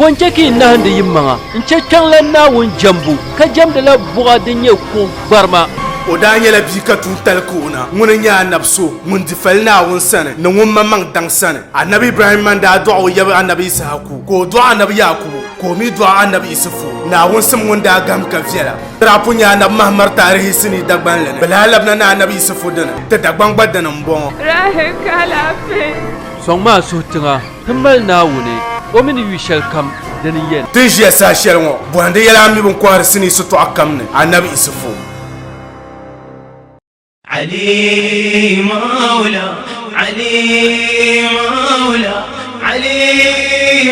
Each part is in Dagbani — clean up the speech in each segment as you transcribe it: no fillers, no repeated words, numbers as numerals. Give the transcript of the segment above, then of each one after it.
Bɔ n-chɛ ka yi nahindi yimaŋa n-chɛ kpiɔŋlan Naawuni jɛmbu, ka jɛmdila buɣa din nyɛ kuɣ gbarima? O daa nyɛla bia ka tuuntali ka o na. Ŋuni n-nyɛ anabi so ŋun di fali Naawuni sani ni ŋun maŋmaŋ daŋ sani. Anabi Ibrahimma n-daa dɔɣi o yaba anabi Yisahaku, ka o dɔɣi anabi Yaakubu, ka o mi dɔɣi anabi Isufu. Naawuni sim ŋun daa gahim ka viɛla. Di daa pun nyɛ anabi Mahamar taarihi sinii Dagbanli ni. Bɛ lahi labina ni anabi Isufu dini, ti Dagbaŋ gba dini m-bɔŋɔ. Rahi ka alaafee. Sɔŋmi a suhu tiŋa ti mali Naawuni, o mi ni yu shɛlikam dini n-yɛn. Ti ni ʒiya saha shɛli ŋɔ, bɔhindi yɛla a mi bɛ ni kɔhiri sinii sitɔɣu kam ni, Anabi Isufu. Ali Maula Ali Maula Ali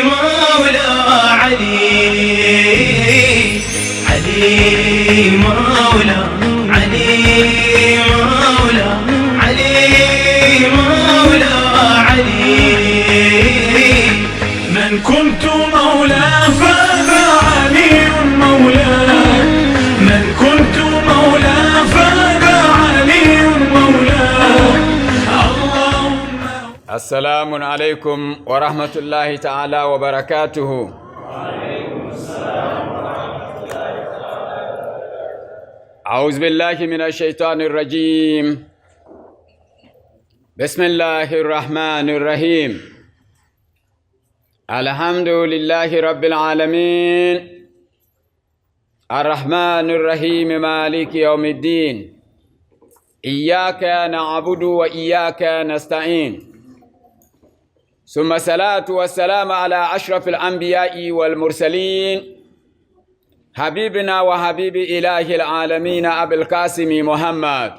Maula Ali Ali Maula Ali Maula Ali Maula Ali من كنت مولاه فهذا علي مولاه من كنت مولاه فهذا علي مولاه اللهم السلام عليكم ورحمة الله تعالى وبركاته أعوذ بالله من الشيطان الرجيم بسم الله الرحمن الرحيم الحمد لله رب العالمين الرحمن الرحيم مالك يوم الدين إياك نعبد وإياك نستعين ثم الصلاة والسلام على أشرف الأنبياء والمرسلين حبيبنا وحبيب إله العالمين أبي القاسم محمد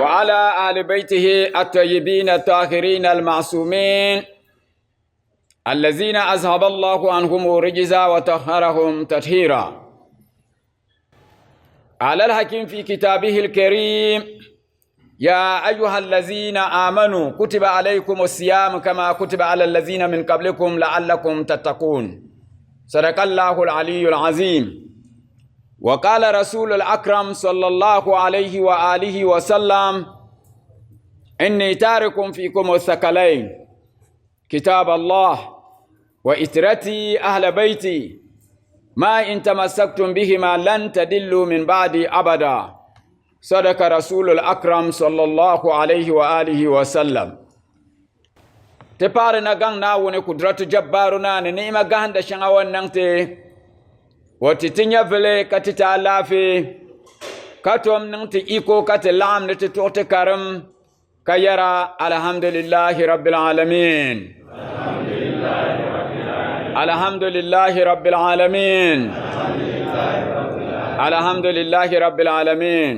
وعلى آل بيته الطيبين الطاهرين المعصومين الذين أذهب الله عنهم الرجز وطهرهم تطهيرا على الحكيم في كتابه الكريم يا أيها الذين آمنوا كتب عليكم الصيام كما كتب على الذين من قبلكم لعلكم تتقون صدق الله العلي العظيم وقال رسول الأكرم صلى الله عليه وآله وسلم إني تارك فيكم الثقلين كتاب الله وإترتي أهل بيتي ما إن تمسكتم بهما لن تدلوا من بعدي أبدا صدق رسول الأكرم صلى الله عليه وآله وسلم ti paari na gaŋ Naawuni kudratu jabbaru na ni ni'ima gahinda shɛŋa o ni niŋ ti o ti ti nyɛvili ka ti ti alaafee ka tom niŋ ti iko ka ti laɣim ni ti tuɣi ti karim ka yɛra alhamdulillahi rabbil alamin alhamdulillahi rabbil alamin alhamdulillahi rabbil alamin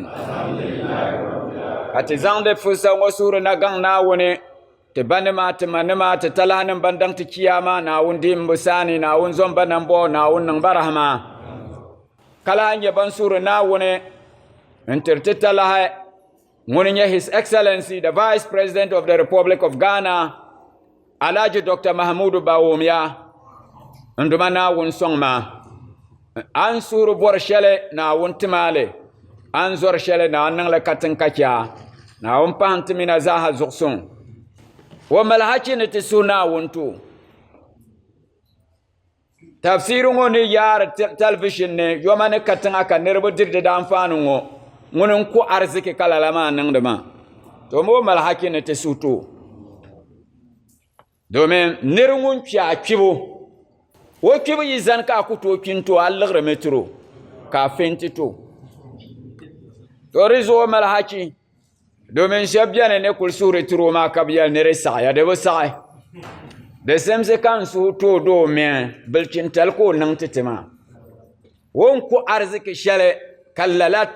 ka ti zaŋdi fursa ŋɔ suhuri na gaŋ Naawuni ti ba nima ti ma nima ti talahi nim ban daŋ ti chiyaama Naawuni deem bi saani Naawuni zom ba nambɔɣu Naawuni niŋ ba rahama ka lahi nyɛ ban suhuri Naawuni n tiri ti talahi Ŋuni nyɛ His Excellency the Vice President of the Republic of Ghana Alhaji Dr. Mahamudu Bawumia n duma Naawuni sɔŋ ma a ni suhuri bɔri shɛli Naawuni ti ma li a ni zɔri shɛli Naawuni niŋli katiŋ ka chɛ a Naawuni pahim ti mina zaaha zuɣusuŋ o mali hachi ni ti suhi Naawuni ti o. Tafsiiri ŋɔ ni yaari talivishin ni yoma ni katiŋa ka niriba diri di daanfaani ŋɔ, ŋuni n-ku ariziki ka lala maa niŋdi maa? To mi o mali haki ni ti suhi ti o. Domin nir ŋun kpi a kpibu, o kpibu yi zani ka a ku tooi kpi n-ti o, a liɣirimi tiri o ka a fɛnti ti o. To di zuɣu o mali haki. Domin shɛba beni ni kuli suhuri tiri o maa ka bɛ yɛli ni di saɣiya di bi saɣi. Di simsi ka n suhu tooi doo mini bilichintali ka o niŋ ti ti maa. O ni ku ariziki shɛli ka lala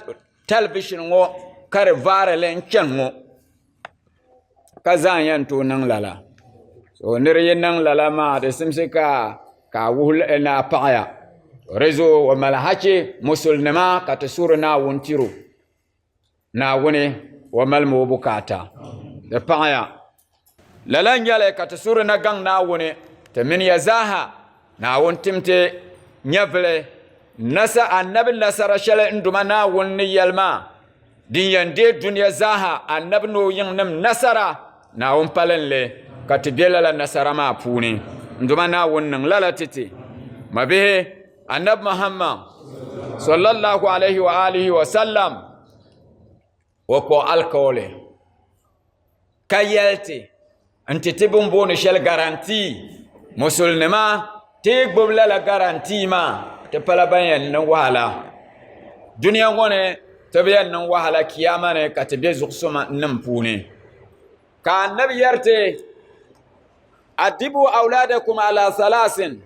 talivishini ŋɔ ka di vaari li n-chani ŋɔ ka zaa yɛn tooi niŋ lala. So nira yi niŋ lala maa di simsi ka a wuhi ni a paɣiya. Di zuɣu o mali hachi musulinima ka ti suhuri Naawuni tiri o. Naawuni o malimi o bukaata di paɣiya. Lala n-nyɛli ka ti suhuri na gaŋ Naawuni ti mini ya zaaha. Naawuni tim ti nyɛvili nasa anabi nasara shɛli n Duuma Naawuni ni yɛli maa. Din yɛn deei dunia zaaha Annabi ni o yiŋnim nasara, Naawuni palinli ka ti be lala nasara maa puuni. N Duuma Naawuni niŋ lala ti ti. Mabihi, Annabi Muhammad sallallahu alaihi wa alihi wa sallam o kpuɣi alikauli ka yɛli ti n-ti ti bɛ ni booni shɛli garantii musulinima ti yi gbubi lala garantii maa ti pala ban yɛn niŋ wahala dunia ŋɔ ni ti bi yɛn niŋ wahala kiyama ni ka ti be zuɣusuma nim puuni ka anabi yɛri ti adibu awladakum ala salasin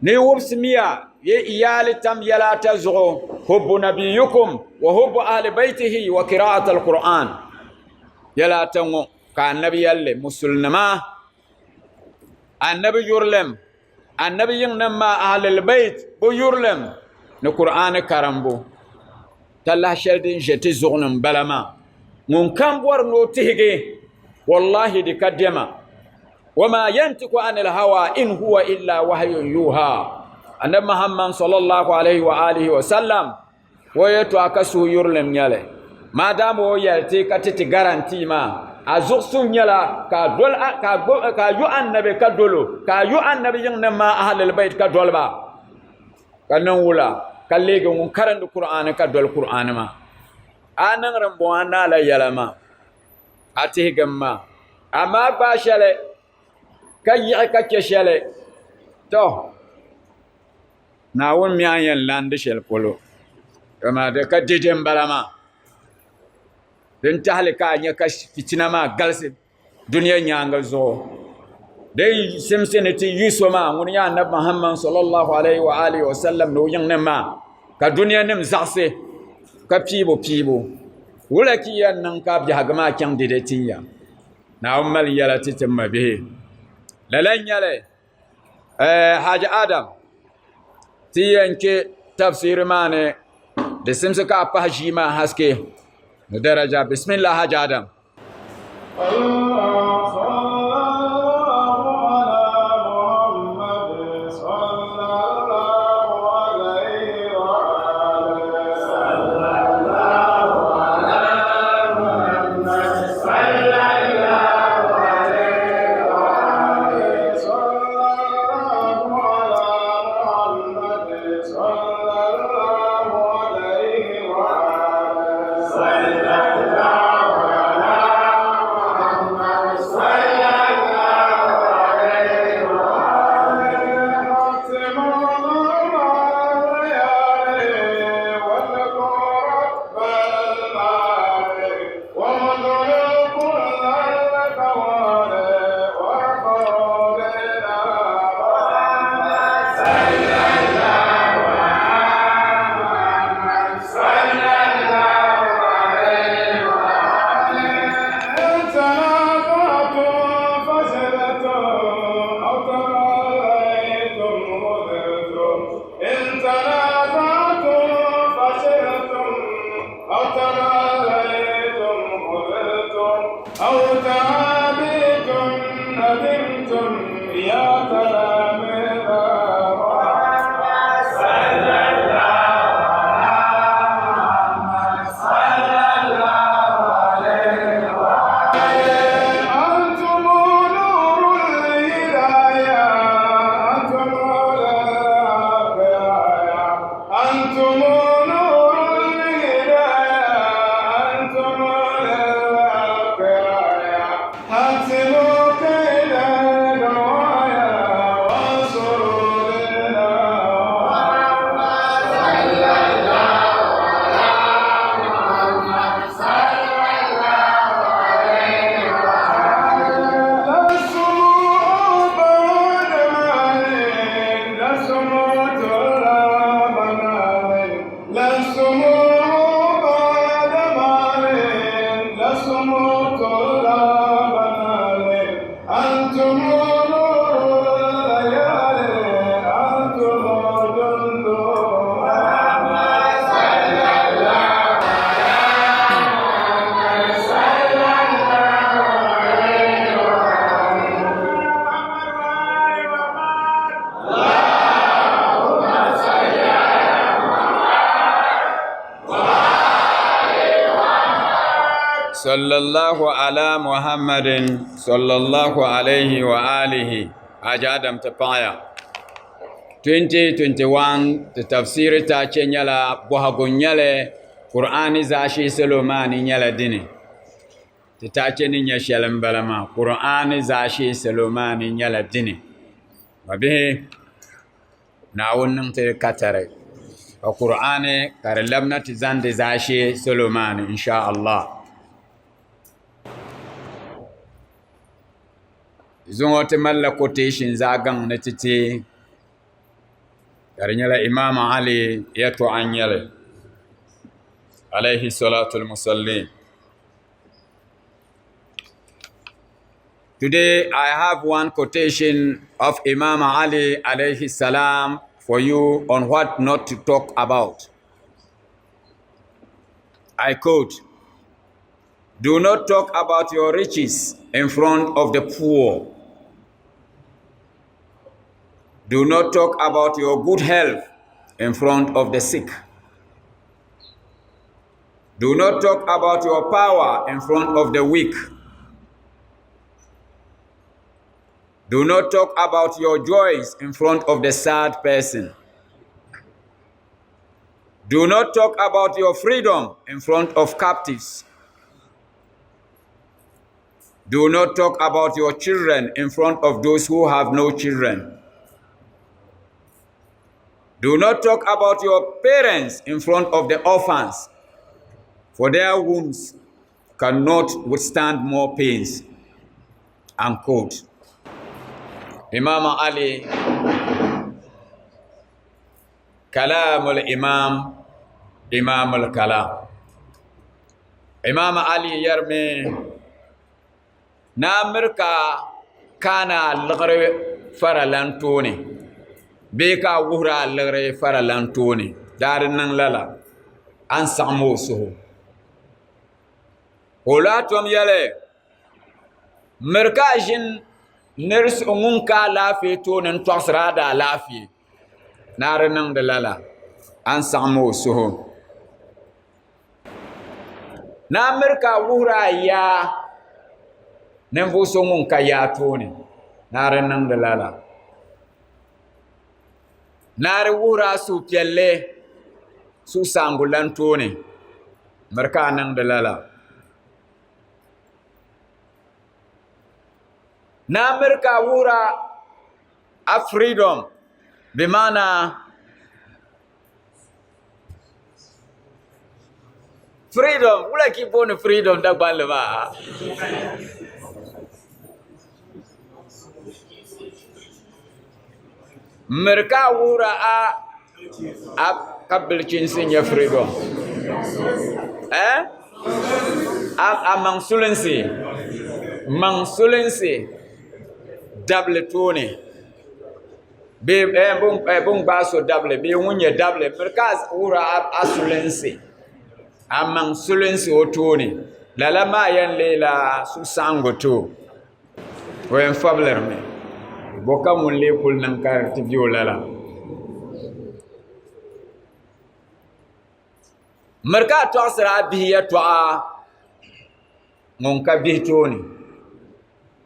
ni wubisimiya yi iyaali tam yɛla ata zuɣu hubbu nabiyukum wa hubbu ahli baitihi wa qira'at alquran yɛla ata ŋɔ ka anabi yɛlli musulinima anabi yurilim anabi yiŋnim maa ahlil bait bi yurilim ni qur'ani karimbu talahi shɛli din ʒe ti zuɣu ni n bala maa ŋun kam bɔri ni o tihigi wallahi di ka dɛma wama yantiku anil hawa in huwa illa wahyun yuha annabi muhammad sallallahu alaihi wa alihi wa sallam o yɛtɔɣa ka suhu yurilim nyɛli maadaama o yɛli ti ka ti ti garantii maa a zuɣusuŋ nyɛla ka a yu annabi ka dolo ka a yu annabi yiŋnim maa ahlil bait ka doliba ka niŋ wula ka leegi ŋun karindi Kur'aani ka doli Kur'aani maa a niŋdi n bɔŋɔ a naala yɛla maa a tihigim maa amaa gbaai shɛli ka yiɣi ka chɛ shɛli to Naawuni mi a ni yɛn landi shɛli polo amaa di ka dɛdɛ n bala maa din tahali ka a nyɛ ka fitina maa galisi dunia nyaanga zuɣu din simsi ni ti yu so maa ŋuni nyɛ anabi Muhammad sallallahu alaihi wa alihi wa sallam ni o yiŋnim maa ka dunia nim zaɣisi ka piibu piibu wula ka yi yɛn niŋ ka biɛhigu maa chaŋ dɛdɛ tin ya Naawuni mali yɛla ti ti ma bihi lala n nyɛli Haji Adam ti yɛn kpɛ tafsiri maa ni di simsi ka a pahi ʒii maa haske ni daraja bismillah Haji Adam. Sallallahu ala Muhammadin sallallahu alaihi wa alihi. Haji Adam ti paɣaya. 2021 ti tafsiri taache nyɛla bɔhigu nyɛli Kur'aani zaashee salo maa ni nyɛla dini. Ti taache ni nyɛ shɛli m-bala maa Kur'aani zaashee salo maa ni nyɛla dini. Mabihi Naawuni niŋ ti katari ka Kur'aani ka di labina ti zani di zaashee salo maa ni insha Allah. Zuŋɔ ti malila quotation zaɣ gaŋ ni ti ti ka di nyɛla Imam Ali yɛtɔɣa n nyɛli alayhi salatul musallin. Today I have one quotation of Imam Ali alayhi salam for you on what not to talk about. I quote, Do not talk about your riches in front of the poor. Do not talk about your good health in front of the sick. Do not talk about your power in front of the weak. Do not talk about your joys in front of the sad person. Do not talk about your freedom in front of captives. Do not talk about your children in front of those who have no children. Do not talk about your parents in front of the orphans, for their wombs cannot withstand more pains. Unquote. Imam Ali, Kalamul Imam, Imamul Kalam. Imam Ali yɛrimi ni a miri ka kaana a liɣiri faralan tooni bee ka a wuhiri a liɣiri faralan tooni daa di niŋ lala a ni saɣam o suhu. Ka o lahi tom yɛli miri ka a ʒini ŋun ka alaafee tooni n tɔɣisiri a daalaafee ni a di niŋdi lala a ni saɣam o suhu. Ni a miri ka a wuhiri a yaa ninvuɣu so ŋun ka yaa tooni ni a di niŋdi lala ni a di wuhiri a suhupiɛlli suhusaɣangu lan tooni miri ka a niŋdi lala ni a miri ka a wuhiri a freedom bi maana Freedom, wula ka i booni freedom Dagbanli maa? Miri ka a wuhira a ka bilichinsi nyɛ freedom. Eh? A maŋ sulinsi, maŋ sulinsi dabili tooni. Bee bin gbaai so dabili bee ŋun nyɛ dabili miri ka a wuhiri a sulinsi a maŋ sulinsi o tooni lala maa yɛn leela suhusaɣingu ti o o yɛn fabilirimi bo ka ŋun lee kuli niŋ ka di ti bɛ o lala miri ka a tɔɣisiri a bihi yɛltɔɣa ŋun ka bihi tooni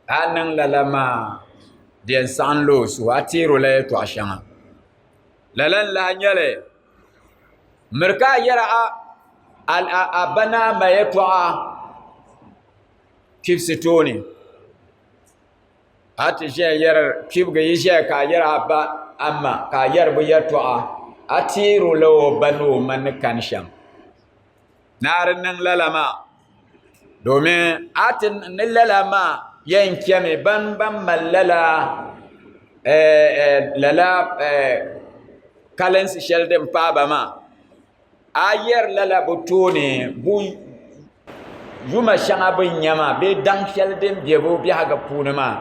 A yi niŋ lala maa di yɛn saɣamla o suhu a teeri o la yɛltɔɣa shɛŋa lala n lahi nyɛli miri ka a yɛri a ba ni a ma yɛltɔɣa kpibisi tooni a ti ʒɛya yɛri kpibigi yi ʒɛya ka a yɛri a ba a ma ka a yɛri bi yɛltɔɣa a teeri o la o ba ni o ma ni kani shɛm Ni a di niŋ lala maa domin a ti ni lala maa yɛn chɛmi ban ban mali lala lala kalinsi shɛli din paai ba maa a yɛri lala bi tooni bi yuma shɛŋa bi ni nya maa bee daŋ shɛli din bɛ bi biɛhigu puuni maa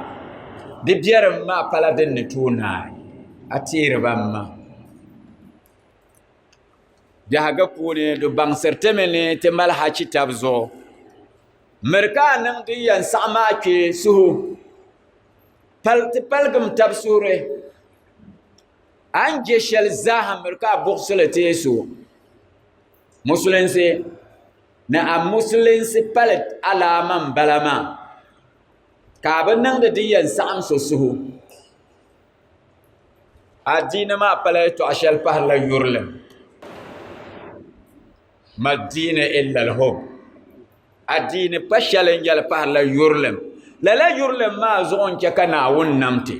di biɛrim maa pala din ni tooi naai a teeri ba maa. Biɛhigu puuni di baŋsiri ti mi ni ti mali hachi tabi zuɣu. Miri ka a niŋ din yɛn saɣim a kpee suhu. Ti paligim tabi suhuri. A ni je shɛli zaaha miri ka a buɣisi li teei so. Musulinsi. Ni a musulinsi pali alaama m-bala maa, ka a bi niŋdi din yɛn saɣim so suhu. Adiini maa pala yɛtɔɣ shɛli pahirila yurilim. Ma diini illa al-hub. Adiini pa shɛli n-yɛli pahirila yurilim. Lala yurilim maa zuɣu n-chɛ ka Naawuni nam ti.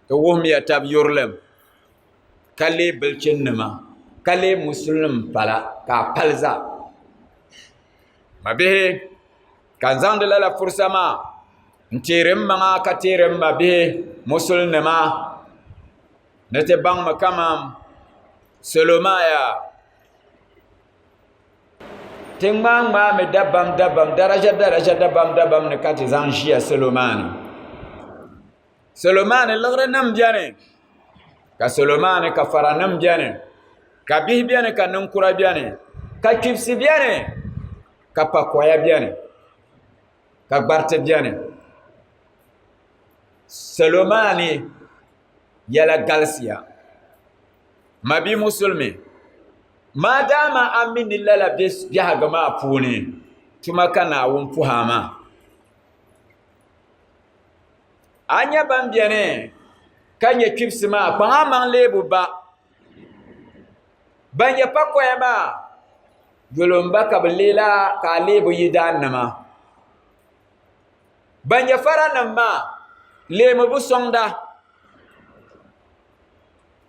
Ti wuhimiya tab yurilim. Ka leei bilichinnima, ka leei musulinima pala ka a pali zaa. Mabihi, ka n zaŋdi lala fursa maa n teeri m maŋa ka teeri m mabihi musulinima ni ti baŋmi kaman salo maa yaa ti ŋmaa ŋmaami dabam dabam daraja daraja dabam dabam ni ka ti zaŋ ʒiya salo maa ni. Salo maa ni liɣiri nim biɛni ka salo maa ni ka fara nim biɛni ka bihi biɛni ka ninkura biɛni ka kpibisi biɛni ka pakoya biɛni ka gbariti biɛni salo maa ni yɛla galisiya mabia musulimi maadama a mi ni lala bɛ biɛhagu maa puuni tuma ka Naawuni puhi a maa. A nya ban beni ka nyɛ kpibisi maa kpaŋ a maŋ leebu ba. Ban nyɛ pakoya maa yoli m-ba ka bɛ leela ka a leei bɛ yidaannima. Ban nyɛ faranima maa leemi bɛ sɔŋda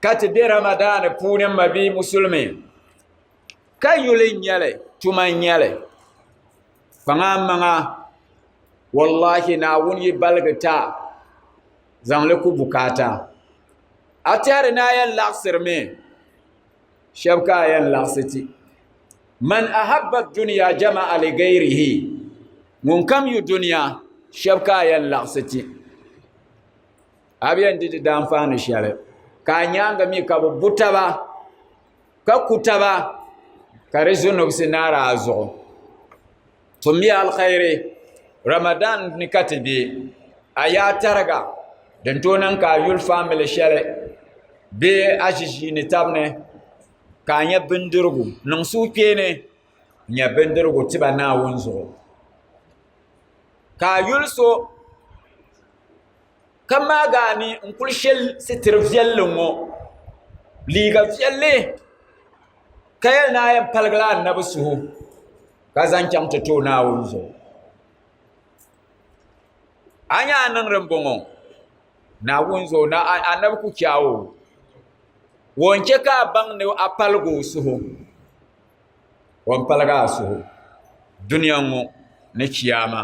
ka ti be Ramadaani puuni m mabia musulimi ka yuli n-nyɛ li tuma n-nyɛ li. Kpaŋ a maŋa wallahi Naawuni yi baligi ti a zaŋli ku bukaata. A tɛhiri ni a yɛn laɣisirimi shɛba ka a yɛn laɣisi ti. Man ahabba dunya jama'a li gayrihi ŋun kam yu dunya shɛba ka a yɛn laɣisi ti. A bi yɛn di di daanfaani shɛli ka a nyaaŋa mi ka bɛ bu taba ka ku taba ka di zunubisi naari a zuɣu. Tummiya alkhairi Ramadan ni ka ti be a yaa tariga din tooi niŋ ka a yuli famili shɛli bee a ʒi ʒiini tabi ni ka a nya bindirigu niŋ suhukpeeni n-nya bindirigu tiba Naawuni zuɣu ka a yuli so Ka maagi a ni n kuli shɛ sitiri viɛlli ŋɔ liiga viɛlli ka yɛli ni a yɛn paligila anabi suhu ka zaŋ chaŋ ti ti o Naawuni zuɣu a nyɛ a niŋdi n bɔŋɔ Naawuni zuɣu anabi ku chɛ a o o ni chɛ ka a baŋ ni a paligi o suhu o ni paligi a suhu dunia ŋɔ ni chiyaama.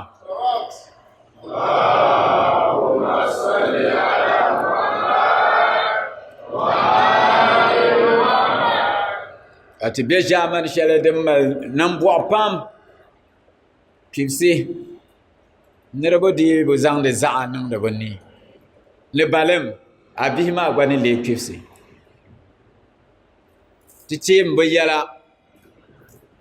Ka ti be ʒaamani shɛli din mali nambɔɣu pam kpibisi niriba dii bi zaŋdi zaɣa niŋdi bɛ ni ni balim a bihi maa gba ni leei kpibisi. Ti teemi bɛ yɛla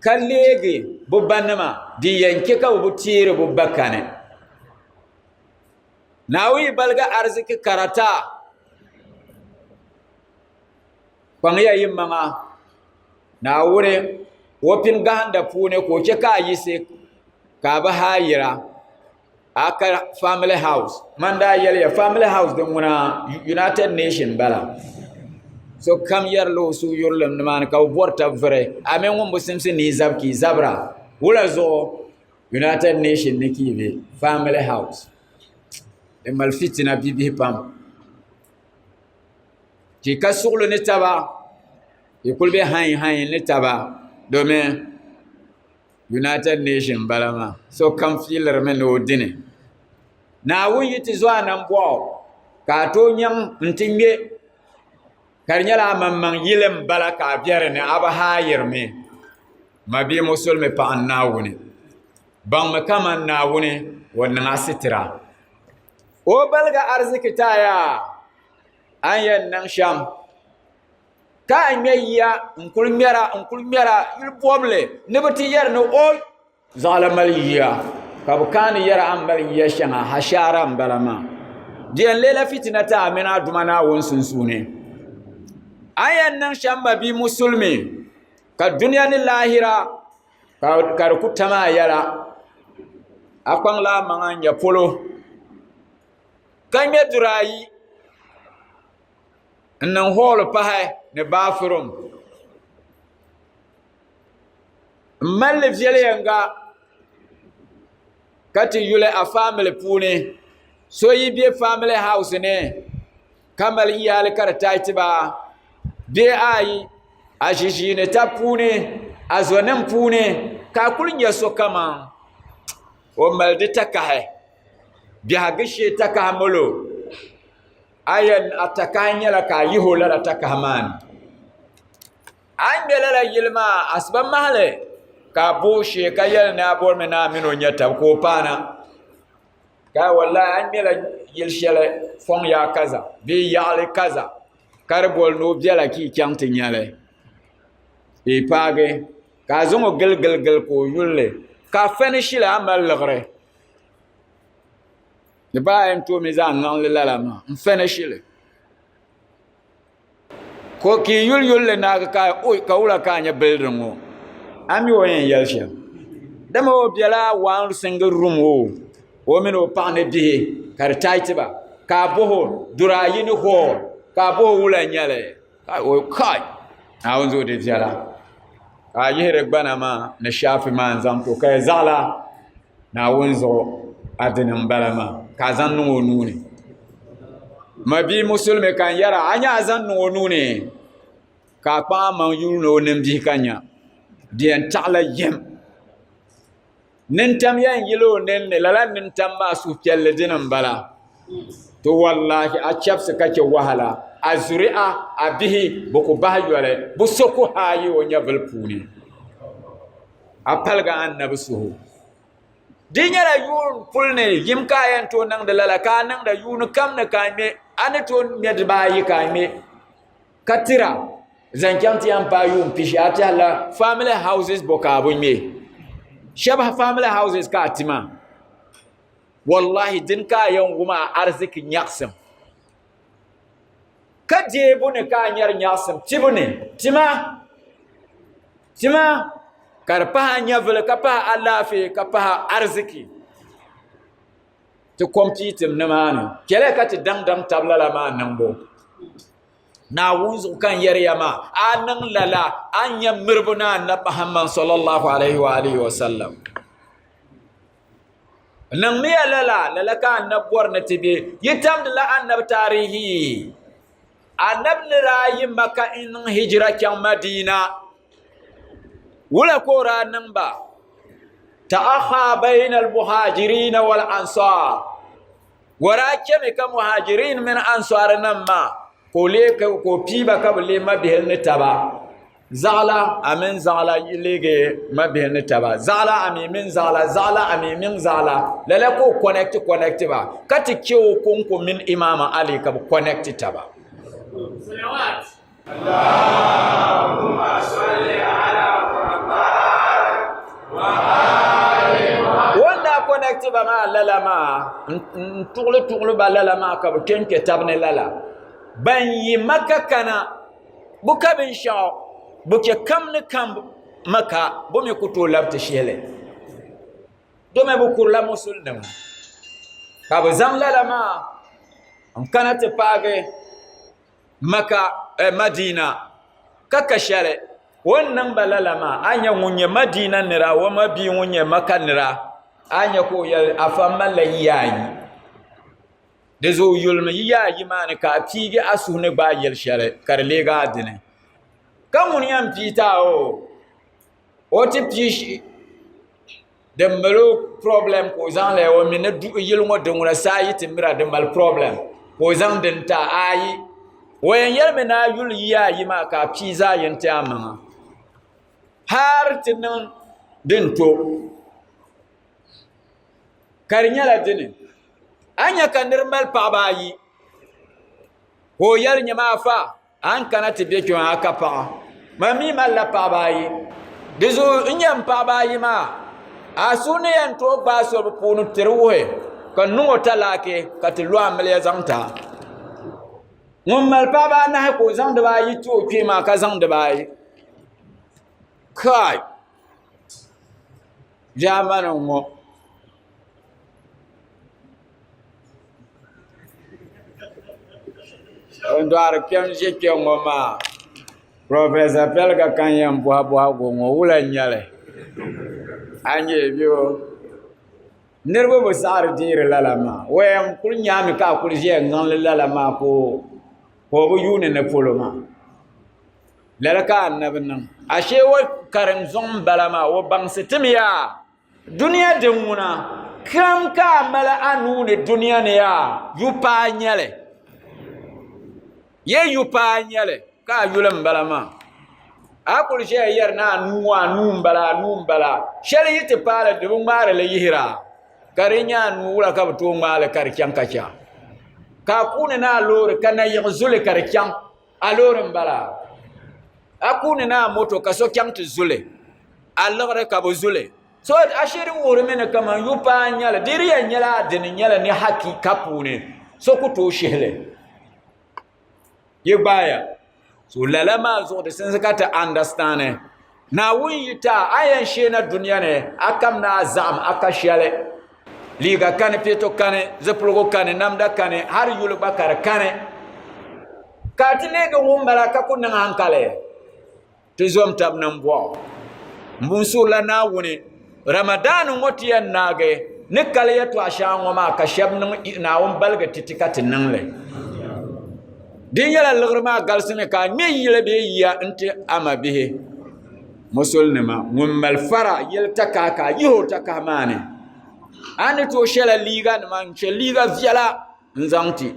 ka leegi bɛ banima din yɛn chɛ ka bɛ bi teeri bɛ ba kani. Naawuni yi baligi ariziki karata, kpaŋya yi maŋa Naawuni o pini gahinda puuni ka o chɛ ka a yiɣisi ka a bi haayira. A ka family house man daa yɛliya family house din ŋuna United Nation bala so kam yɛrila o suhuyurilim nimaani ka bi bɔri tabi vuri a mini ŋun bi simsi ni yi zabi ka yi zabira wula zuɣu United Nation ni ka yi be family house di mali fitina bibihi pam ka yi ka suɣuli ni taba yi kuli be hayi hayi ni taba domin United Nation n bala maa sokam fiilirimi ni o dini Naawuni yi ti zo a nambɔɣu ka a tooi nyaŋ n-ti ŋme ka di nyɛla amaŋmaŋ yili m-bala ka a be di ni a bi haayirimi mabia musulimi paɣa Naawuni baŋmi kaman Naawuni o niŋ a sitira o baligi ariziki ti a yaa a ni yɛn niŋ shɛm Ka a ŋmɛ yiya n-kuli ŋmɛra n-kuli ŋmɛra yuli bɔbili ni bɛ ti yɛri ni o zaɣila mali yiya ka bɛ kaani yɛri a ni mali yiya shɛŋa hashaara m-bala maa. Di yɛn leela fitina ti a mini a Duuma Naawuni sunsuuni. A ni yɛn niŋ shɛm mabia musulimi ka dunia ni laahira. Ka di ku tam a yɛla, a kpaŋla a maŋa n-nya polo, ka ŋme duri ayi n-niŋ hooli pahi ni baafirum m-mali li viɛlyɛŋga ka ti yuli a faamili puuni. So yi be faamili haus ni ka mali iyaali ka di taai ti ba bee ayi a ʒiʒiini tab puuni a zonim puuni ka a kuli nyɛ so kaman o mali di takahi biɛhigu shee takahi molo a yɛn a takahi nyɛla ka a yihi o lala takahi maa ni a ni ŋmɛ lala yili maa asiba mahali ka a booi shee ka yɛli ni a bɔrimi ni a mini o nyɛ taba ka o paana Kai wallahi a ni ŋmɛla yili shɛli fɔŋ yaa kaza bee yaɣali kaza ka di boli ni o biɛla ka yi chaŋ ti nyɛli ka yi paagi ka a zaŋ o gili gili gili ka o yulli ka a fɛnishili a mali liɣiri di baa yɛn toomi zaŋ niŋli lala maa n fɛnishili Ka yi yuli yulli naagi ka oi ka wula ka a nyɛ bildin ŋɔ a mi o yɛn yɛli shɛm dama o biɛla one single room o o mini o paɣa ni bihi ka di taati ba ka a boho duri ayi ni hall ka a boho wula n nyɛli kai Naawuni zuɣu di viɛla ka a yihiri gbana maa ni shaafi maa n zaŋ ti o ka yi zaɣila Naawuni zuɣu a dini n bala maa ka a zaŋ niŋ o nuuni ma bia musulimi ka n yɛra a nyɛ a zaŋ niŋ o nuuni ka a kpaŋ a maŋ yuuni o nimbihi ka nya di yɛn taɣala yɛm nintam yɛn yili o ninni lala nintam maa suhupiɛlli dini n bala to wallaahi a chɛbisi ka chɛ wahala a zuri'a a bihi bi ku bahi yoli bi so ku haayi o nyɛvuli puuni a paligi annabi suhu di nyɛla yuun puli ni yim ka a yɛn tooi niŋdi lala ka a niŋda yuuni kam ni ka a ŋmɛ a ni tooi ŋmɛ dibaayi ka a ŋmɛ ka tira zaŋ chaŋ ti yɛn paai yuun pishi a tɛhila family houses bɔ ka a bi ŋmɛ shɛba family houses ka a ti maa wallahi dini ka a yɛn wum a ariziki nyaɣisim ka deebu ni ka a nyari nyaɣisim tibu ni tima tima ka di pahi a nyɛvuli ka pahi alaafee ka pahi ariziki ti kompiitim nimaani kpɛla ka ti daŋ daŋ tabi lala maa niŋbu Naawuni zuɣu ka n yɛri ya maa a niŋ lala a ni nya miribu ni Annabi Muhammad sallallahu alaihi wa alihi wa sallam Niŋmiya lala, lala ka Annabi bɔri ni ti be. Yi tamdila Annabi taarihi. Annabi ni daa yi Maka n-niŋ hijira chaŋ Madina, wula ka o daa niŋ ba? Ta'akha bayna al-muhajirina wal-ansar. O daa chemi ka muhajirin mini ansarinim maa ka o lee ka o pii ba ka bɛ lee mabihili ni taba. Zaɣila a mini zaɣila yi leegi mabihi ni taba zaɣila a mi mini zaɣila zaɣila a mi mini zaɣila lala ka o kɔnɛkti kɔnɛkti ba ka ti chɛ o kɔŋko mini Imaam Ali ka bɛ kɔnɛkti taba. O ni daa kɔnɛkti ba maa lala maa n tuɣili tuɣili ba lala maa ka bɛ kpe n-kpe taba ni lala ban yi Maka kana Bɛ ka binshɛɣu, bɛ chɛ kam ni kam Maka, bɛ mi ku tooi labi ti shihili, domi bɛ kurila Musulinima, ka bɛ zaŋ lala maa n-kana ti paagi Maka, Madina, ka ka shɛli. O ni niŋ ba lala maa, a ni nya ŋun nyɛ Madina nira, o mabia ŋun nyɛ Maka nira, a ni nya ka o yɛli, Afa m malila yiya ayi. Di zuɣu yulimi yiya ayi maa ni ka a piigi a suhu ni gbaai yɛli shɛli ka di leegi a dini. Ka ŋuni yɛn pii ti a o? O ti pii din mali o problem ka o zaŋ li o mi ni yili ŋɔ di ŋuna saa yi ti mira di mali problem ka o zaŋ dini ti a ayi o yɛn yɛlimi ni a yuli yiya ayi maa ka a pii zaɣ yini ti a maŋa hali ti niŋ din to. Ka di nyɛla dini a ni nya ka nir mali paɣiba ayi ka o yɛli nyama afa a ni kana ti be kpe maa a ka paɣa man mi malila paɣiba ayi di zuɣu n nya m paɣiba ayi maa a suhu ni yɛn tooi gbaai so bɛ puuni ti di wuhi ka n niŋ o talaaki ka ti lo amiliya zaŋ ti a ŋun mali paɣiba anahi ka o zaŋ dibaayi ti o kpee maa ka zaŋ dibaayi kai. Ʒaamani ŋɔ N dɔɣiri kpɛm ʒe kpɛŋɔ maa Professor Pɛliga ka n yɛn bɔhi bɔhigu ŋɔ wula n-nyɛ li? A nya bɛ niriba bi saɣiri deeri lala maa o yɛn kuli nyami ka a kuli ʒiya n-niŋ li lala maa ka o bi yuuni ni polo maa. Lala ka anabi niŋ. Ashee o karim zuŋ m-bala maa, o baŋsi tim yaa dunia din ŋuna kam ka a mali a nuu ni dunia ni yaa yupaa n-nyɛ li. Ye yupaa n-nyɛ li ka a yuli m-bala maa. A kuli ʒiya yɛri ni a nuu ŋɔ a nuu m-bala a nuu m-bala shɛli yi ti paai li di bi ŋmaari li yihira ka di nyɛ a nuu wula ka bɛ tooi ŋmaai li ka di chaŋ ka chaŋ ka a kuuni ni a loori ka nayiɣi zuli ka di chaŋ. A loori n bala a kuuni ni a moto ka so chaŋ ti zuli a liɣiri ka bi zuli so a shiri wuhurimi ni kamani yupaa n nyɛli di di yɛn nyɛla a dini nyɛli ni hakika puuni so ku tooi shihili yi gbaaya so lala maa zuɣu di simdi ka ti andastani Naawuni yi ti a a yɛn sheena dunia ni a kam ni a zaɣim a ka shɛli liiga kani pɛto kani zipiligu kani namda kani hali yuli gba ka di kani ka a ti leegi ŋun bala ka ku niŋ hankali ti zom tabi niŋ bɔɣu m surila Naawuni Ramadaan ŋɔ ti yɛn naagi ni kali yɛltɔɣa shɛŋa ŋɔ maa ka shɛba niŋ Naawuni baligi ti ti ka ti niŋ li. Di nyɛla liɣiri maa galisimi ka a ŋmɛ yili bee yiya n-ti a ma bihi musulinima ŋun mali fara yili takahi ka a yihi o takahi maa ni a ni tooi shɛla liiganima n-chɛ liiga viɛla n-zaŋ ti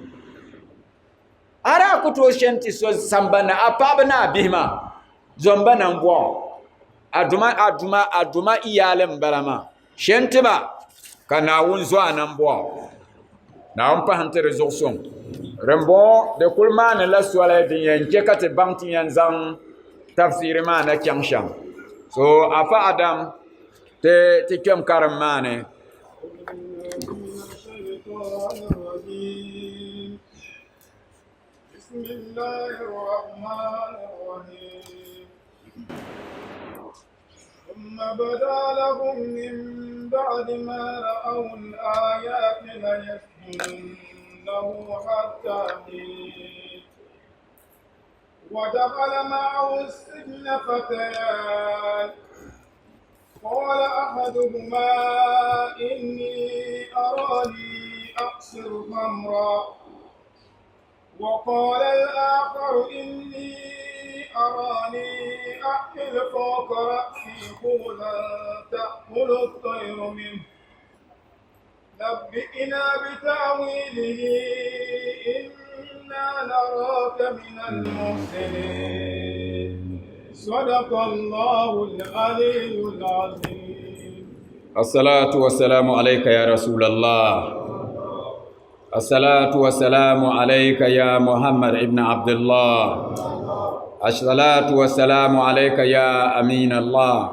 a daa ku tooi shɛn ti so sambani a paɣaba ni a bihi maa zomba na m-bɔŋɔ a duma a duma a duma iyaali m-bala maa shɛn ti ba ka Naawuni zo a nambɔɣu Naawuni pahi n-ti di zuɣu suŋ dimbɔŋɔ di kuli maanila soli din yɛn chɛ ka ti baŋ ti yɛn zaŋ tafsiiri maa na chaŋ shɛm so afa Adam ti ti kpɛm karim maa ni. ثم بدا لهم من بعد ما رأوا الآيات ليسجننه حتى حين ودخل معه السجن فتيان قال أحدهما إني أراني أعصر خمرا وقال الآخر إني أراني أحمل فوق رأسي خبزا تأكل الطير منه نبئنا بتأويله إنا نراك من المحسنين صدق الله العلي العظيم الصلاة والسلام عليك يا رسول الله الصلاة والسلام عليك يا محمد ابن عبد الله الصلاة والسلام عليك يا أمين الله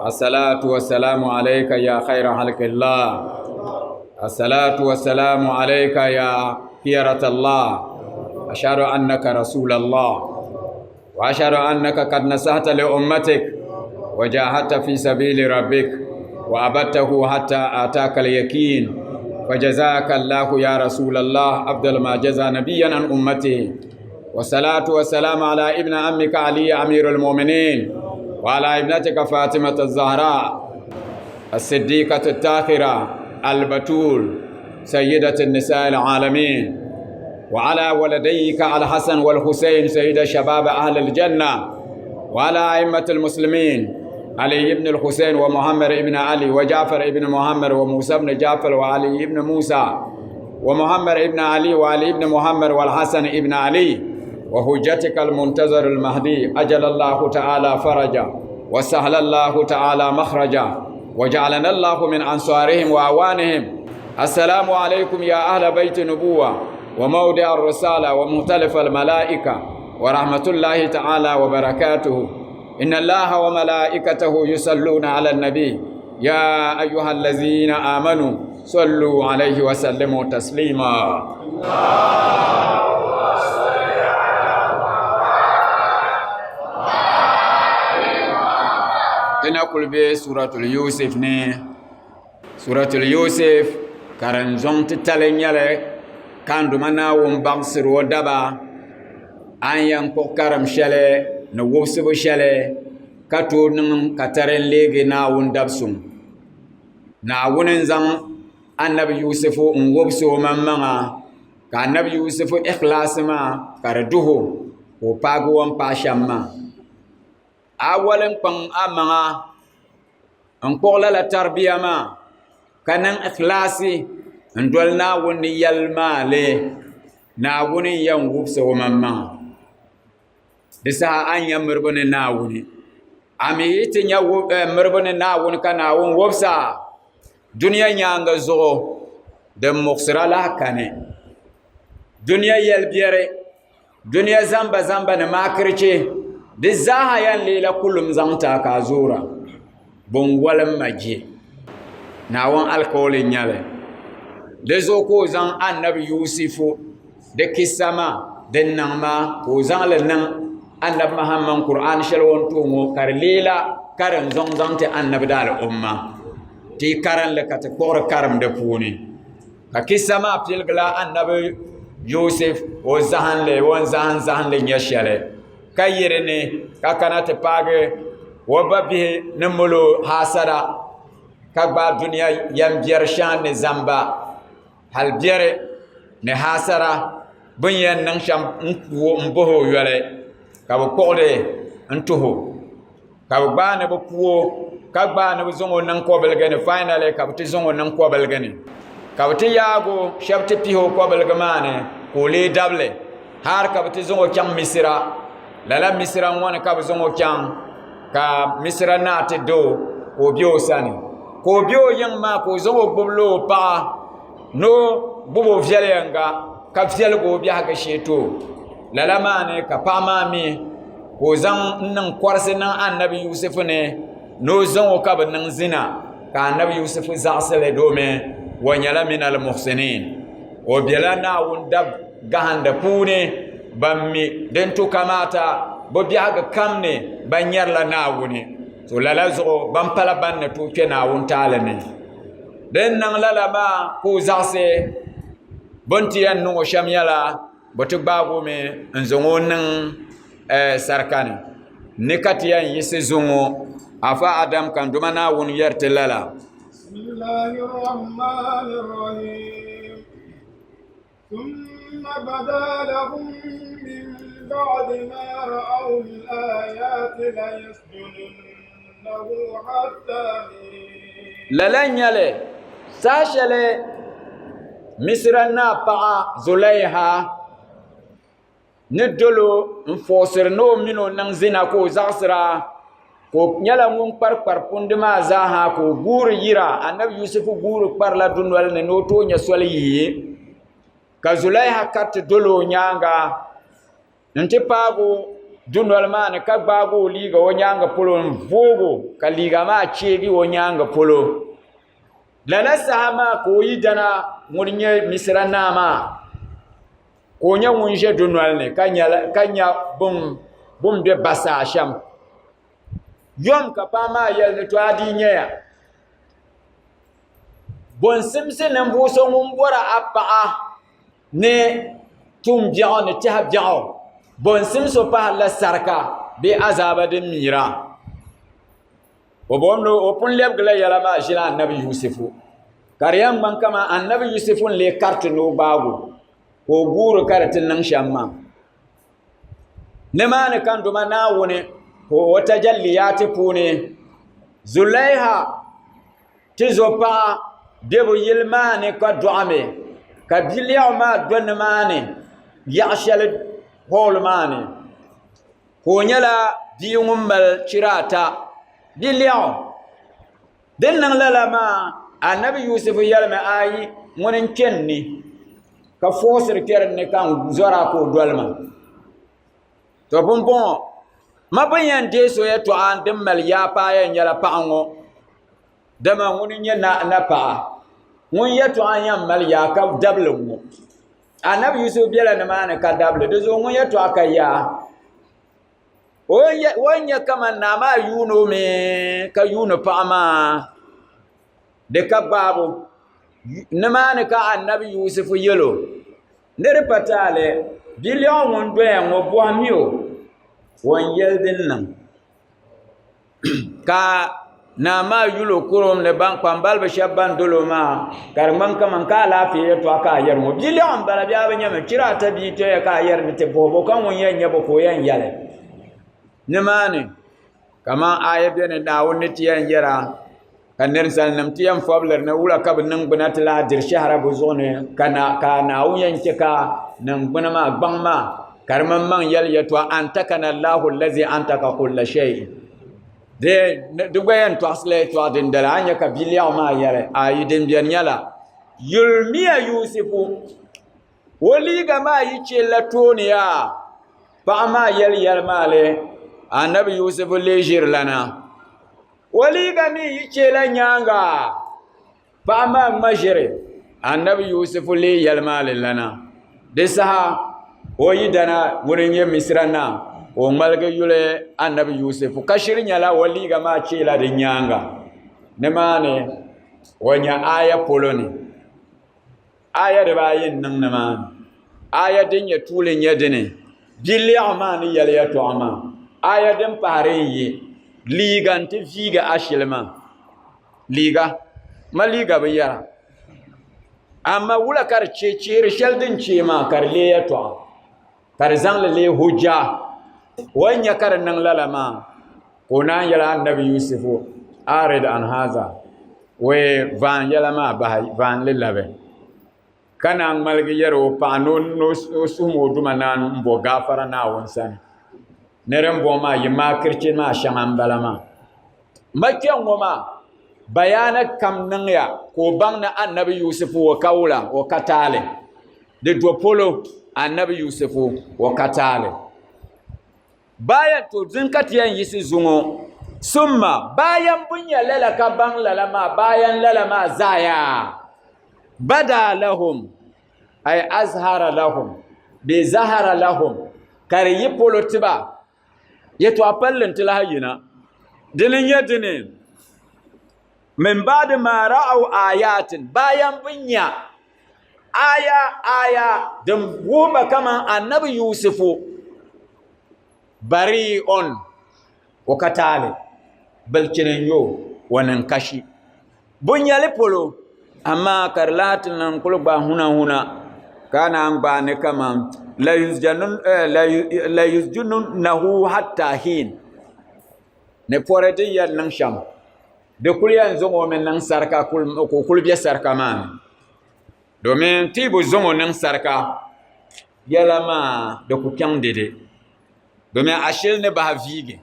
الصلاة والسلام عليك يا خير خلق الله الصلاة والسلام عليك يا خيرة الله أشهد أنك رسول الله وأشهد أنك قد نصحت لأمتك وجاهدت في سبيل ربك وأبدته حتى آتاك اليقين فجزاك الله يا رسول الله أفضل ما جزى نبيا عن أمته والصلاة والسلام على ابن عمك علي أمير المؤمنين وعلى ابنتك فاطمة الزهراء الصديقة الطاهرة البتول سيدة النساء العالمين وعلى ولديك الحسن والحسين سيد شباب أهل الجنة وعلى أئمة المسلمين علي بن الحسين ومحمد بن علي وجعفر بن محمد وموسى بن جعفر وعلي بن موسى ومحمد بن علي وعلي بن محمد والحسن بن علي وحجتك المنتظر المهدي أجل الله تعالى فرجا وسهل الله تعالى مخرجا وجعلنا الله من أنصارهم وأعوانهم السلام عليكم يا أهل بيت النبوة وموضع الرسالة ومختلف الملائكة ورحمة الله تعالى وبركاته إن الله وملائكته يصلون على النبي يا أيها الذين آمنوا صلوا عليه وسلموا تسليما Ti na kuli be Suratul Yusuf ni. Suratul Yusuf karinzɔŋ titali n-nyɛ li ka n Duuma Naawuni baŋsiri o daba a ni yɛn kpuɣi karim shɛli ni wubisibu shɛli ka tooi niŋ ka tari n-leegi Naawuni dabisuŋ. Naawuni n-zaŋ Anabi Yusufu n-wubisi o maŋmaŋa ka Anabi Yusufu ikhlaasi maa ka di duhi o ka o paagi o ni paai shɛm maa. A wali n-kpaŋ a maŋa n-kpuɣi lala tarbiya maa ka niŋ ikhlaasi n-doli Naawuni ni yɛli maa li, Naawuni n-yɛn wubisi o maŋmaŋa. Di saha a ni nya miribu ni Naawuni. A mi yi ti nya miribu ni Naawuni ka Naawuni wubisi a, dunia nyaaŋa zuɣu din muɣisira lahi kani. Dunia yɛlibiɛri Dunia zamba zamba ni maakirichi di zaaha yɛn leela kulum zaŋ ti a ka a zoora. Bɛ ni wolim ma je. Naawuni alikauli n-nyɛ li. Di zuɣu ka o zaŋ Annabi Yusifu di kissa maa din niŋ maa ka o zaŋ li niŋ Annabi Muhammad Kur'aani shɛli o ni ti o ŋɔ ka di leela karinzɔŋ zaŋ ti Annabi daali'umma. Ti yi karim li ka ti kpuɣiri karim di puuni. Ka kissa maa piligila Annabi Yusuf o zahinli o ni zahim zahinli nyɛ shɛli ka yi di ni ka kana ti paagi o ba bihi ni mali o haasada ka gbaai dunia yɛn biɛri shɛŋa ni zamba hali biɛri ni haasada bɛ ni yɛn niŋ shɛm n bahi o yoli ka bɛ kpuɣili n-tuhi o. Ka bɛ gbaai ni bɛ ku o, ka gbaai ni bɛ zaŋ o niŋ kɔbiligi ni, finally ka bɛ ti zaŋ o niŋ kɔbiligi ni. Ka bɛ ti yaag o, shɛba ti pihi o kɔbiligi maa ni ka o leei dabili har ka bɛ ti zaŋ o chaŋ Misira. Lala Misira ŋɔ ni ka bɛ zaŋ o chaŋ ka Misira naa ti da o ka o be o sani. Ka o be o yiŋ maa ka o zaŋ o gbubi la o paɣa ni o gbubi o viɛnyɛliŋga ka viɛligi o biɛhigu shee ti o. Lala maa ni ka paɣa maa mi ka o zaŋ n niŋ kɔrisi niŋ anabi Yusufu ni ni o zaŋ o ka bi niŋ zina ka anabi Yusufu zaɣisi li domi o nyɛla minal muhsinin o bela Naawuni dab gahindi puuni ban mi din tu kamaata bɛ biɛhigu kam ni ban nyarila Naawuni to lala zuɣu ban pala ban ni tooi kpe Naawuni taali ni din niŋ lala maa ka o zaɣisi bɛ ni ti yɛn niŋ o shɛm nyɛla Bɛ ti gbaagi o mi n-zaŋ o niŋ sarika ni ni ka ti yɛn yiɣisi zuŋɔ Afa Adam ka n Duuma Naawuni yɛri ti lala. Lala n-nyɛ li saha shɛli Misira naa paɣa Zulaiha ni dol o n-foosiri ni o mini o niŋ zina ka o zaɣisira ka o nyɛla ŋun kparikpari kundi maa zaaha ka o guuri yira. Anabi Yusufu guuri kparila dunoli ni ni o tooi nya soli yihi ka Zulaiha kariti dol o nyaaŋa nti paagi o dunoli maa ni ka gbaagi o liiga o nyaaŋa polo n-voog o ka liiga maa cheegi o nyaaŋa polo. Lala saha maa ka o yidana ŋun nyɛ Misira naa maa ka o nyɛ ŋun ʒe dunoli ni ka nya bɛ ni be basaa shɛm. Yom ka paɣa maa yɛli ni to a dii nyaya bɔ n-simsi ninvuɣ so ŋun bɔri a paɣa ni tuumbiɛɣu ni tɛha biɛɣu bɔ n-simsi o pahirila sarika bee azaaba din miira. O booni o pun lɛbigila yɛla maa ʒili anabi Yusufu ka di yɛn ŋmani kaman anabi Yusufu n-lee kariti ni o gbaag o ka o guuri ka di ti niŋ shɛm maa. Nimaani ka n Duuma Naawuni ka o tajalliyaati puuni Zulaiha tizɔpaɣa be bɛ yili maa ni ka dɔɣimi ka biliɛɣu maa do nimaani yaɣ shɛli hooli maa ni. Ka o nyɛla bia ŋun mali chira ata bia lɛɣu. Din niŋ lala maa Anabi Yusufu yɛlimi ayi ŋuni n-kpe n ni ka foosiri kpɛri n ni ka n zɔra ka o doli ma. To pumpɔŋɔ ma bɛ ni yɛn deei so yɛtɔɣa din mali yaa paai yɛn nyɛla paɣa ŋɔ dama ŋuni n-nyɛ napaɣa ŋun yɛtɔɣa yɛn mali yaa ka dabili ŋɔ. Anabi Yusuf bela nimaani ka dabili, di zuɣu ŋun yɛtɔɣa ka yaa. O ni nya kaman naa maa yuuni o mi ka yuuni paɣa maa di ka gbaabu. Nimaani ka Annabi Yusufu yɛl o, Ni di pa taali, biliɛɣu ŋun doya ŋɔ bɔhimi o, o ni yɛli din niŋ. Ka naa maa yul o kurum ni ban kpambaliba shɛba ban dol o maa, ka di ŋmani kaman ka alaafee yɛtɔɣa ka a yɛri ŋɔ. Biliɛɣu m-bala bee a bi nyami? Chira ata bia toya ka a yɛri ni ti bɔhi bo ka ŋun yɛn nya bo ka o yɛn yɛli. Nimaani kaman aya beni Naawuni ni ti yɛn yɛra ka ninsalinim ti yɛn fɔbiliri ni wula ka bɛ niŋgbuna ti lahi diri shɛhira bɛ zuɣu ni ka Naawuni yɛn chɛ ka niŋgbuna maa gbaŋ maa ka di maŋmaŋ yɛli yɛtɔɣa antakana Allahu allazi antaka kulla shay'in di gba yɛn tɔɣisila yɛtɔɣa dindali a ni nya ka biliɛɣu maa yɛli ayi din beni nyɛla yulimiya Yusifu o liiga maa yi chɛ la tooni yaa paɣa maa yɛli yɛlimaŋli anabi Yusifu lee ʒirilana O liiga mi yi chɛ la nyaaŋa, paɣa maa ŋma ʒiri Annabi Yusufu leei yɛlimaŋli lana. Di saha o yidana ŋuni n-nyɛ Misra naa, ka o ŋmaligi yuli Annabi Yusufu ka shiri nyɛla o liiga maa chɛla di nyaaŋa. Nimaani o nya aaya polo ni. Aaya dibaayi n-niŋ nimaani. Aaya din nyɛ tuuli n-nyɛ dini, Biliɛɣu maa ni yɛli yɛtɔɣa maa. Aaya din pahiri n-yi, Liiga nti viigi ashili maa. Liiga, ma liiga bi yɛra. Amaa wula ka di chɛ cheeri shɛli din chee maa ka di leei yɛtɔɣa, ka di zaŋ li leei hujja. O ni nya ka di niŋ lala maa, ka o naan yɛli Annabi Yusufu, Arid an haza, wee vaan yɛla maa bahi, vaan li labi. Ka naan ŋmaligi yɛri o paɣa ni o suhim o Duuma naan m-bo gaafara Naawuni sani. Ni din bɔŋɔ maa, yi maakirichi maa shɛŋa m-bala maa. Ma kpɛŋ ŋɔ maa, bayaana kam niŋya ka o baŋ ni Annabi Yusufu o ka wula, o ka taali. Di do polo, Annabi Yusufu o ka taali. Bayan to din ka ti yɛn yiɣisi zuŋɔ summa bayan bɛ nya lala ka baŋ lala maa bayan lala maa zaya bada lahum ay azhara lahum bee zahara lahum ka di yi polo tiba yɛtɔɣa palli n ti lahi yina dini n nyɛ dini min baadi ma ra'aw ayatin bayan bɛ nya aya aya din wuhi ba kaman annabi Yusufu bari'un o ka taali bilchini n-nyɛ o o niŋ kashi bɛ nyɛli polo amaa ka di lahi ti niŋ kuli gba huna huna ka naan gbaai ni kaman la yusjununnahu hatta hin ni pɔri din yɛn niŋ shɛm di kuli yɛn zaŋ o mi niŋ sarika ka o kuli bɛ sarika maa ni domin ti yi bi zaŋ o niŋ sarika yɛla maa di ku kpɛŋ dede domin ashili ni bahi viigi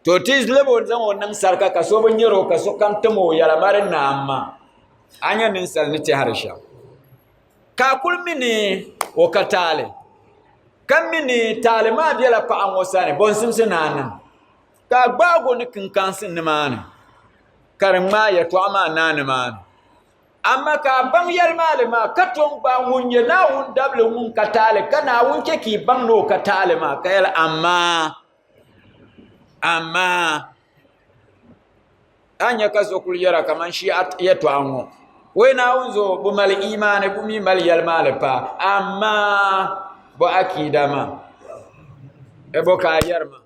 to ti lab o zaŋ o niŋ sarika ka so bi nyɛro ka sokam tim o yɛla ma di naai maa a nyɛ ninsal ni tɛhiri shɛm ka a kuli mi ni o ka taali ka mi ni taali maa bela paɣa ŋɔ sani bɔnsimsi ni a niŋ ka a gbaag o ni kinkansi nimaani ka di ŋmaai yɛtɔɣa maa naai nimaani amaa ka a baŋ yɛlimaŋli maa ka tom gbaai ŋun nyɛ Naawuni dabili ŋun ka taali ka Naawuni chɛ ka i baŋ ni o ka taali maa ka yɛli amaa amaa a nya ka so kuli yɛra kaman shia yɛtɔɣa ŋɔ wei Naawuni zuɣu bɛ mali imaani bɛ mi mali yɛlimaŋli paa amaa bɛ akiida maa bɔ ka a yɛri maa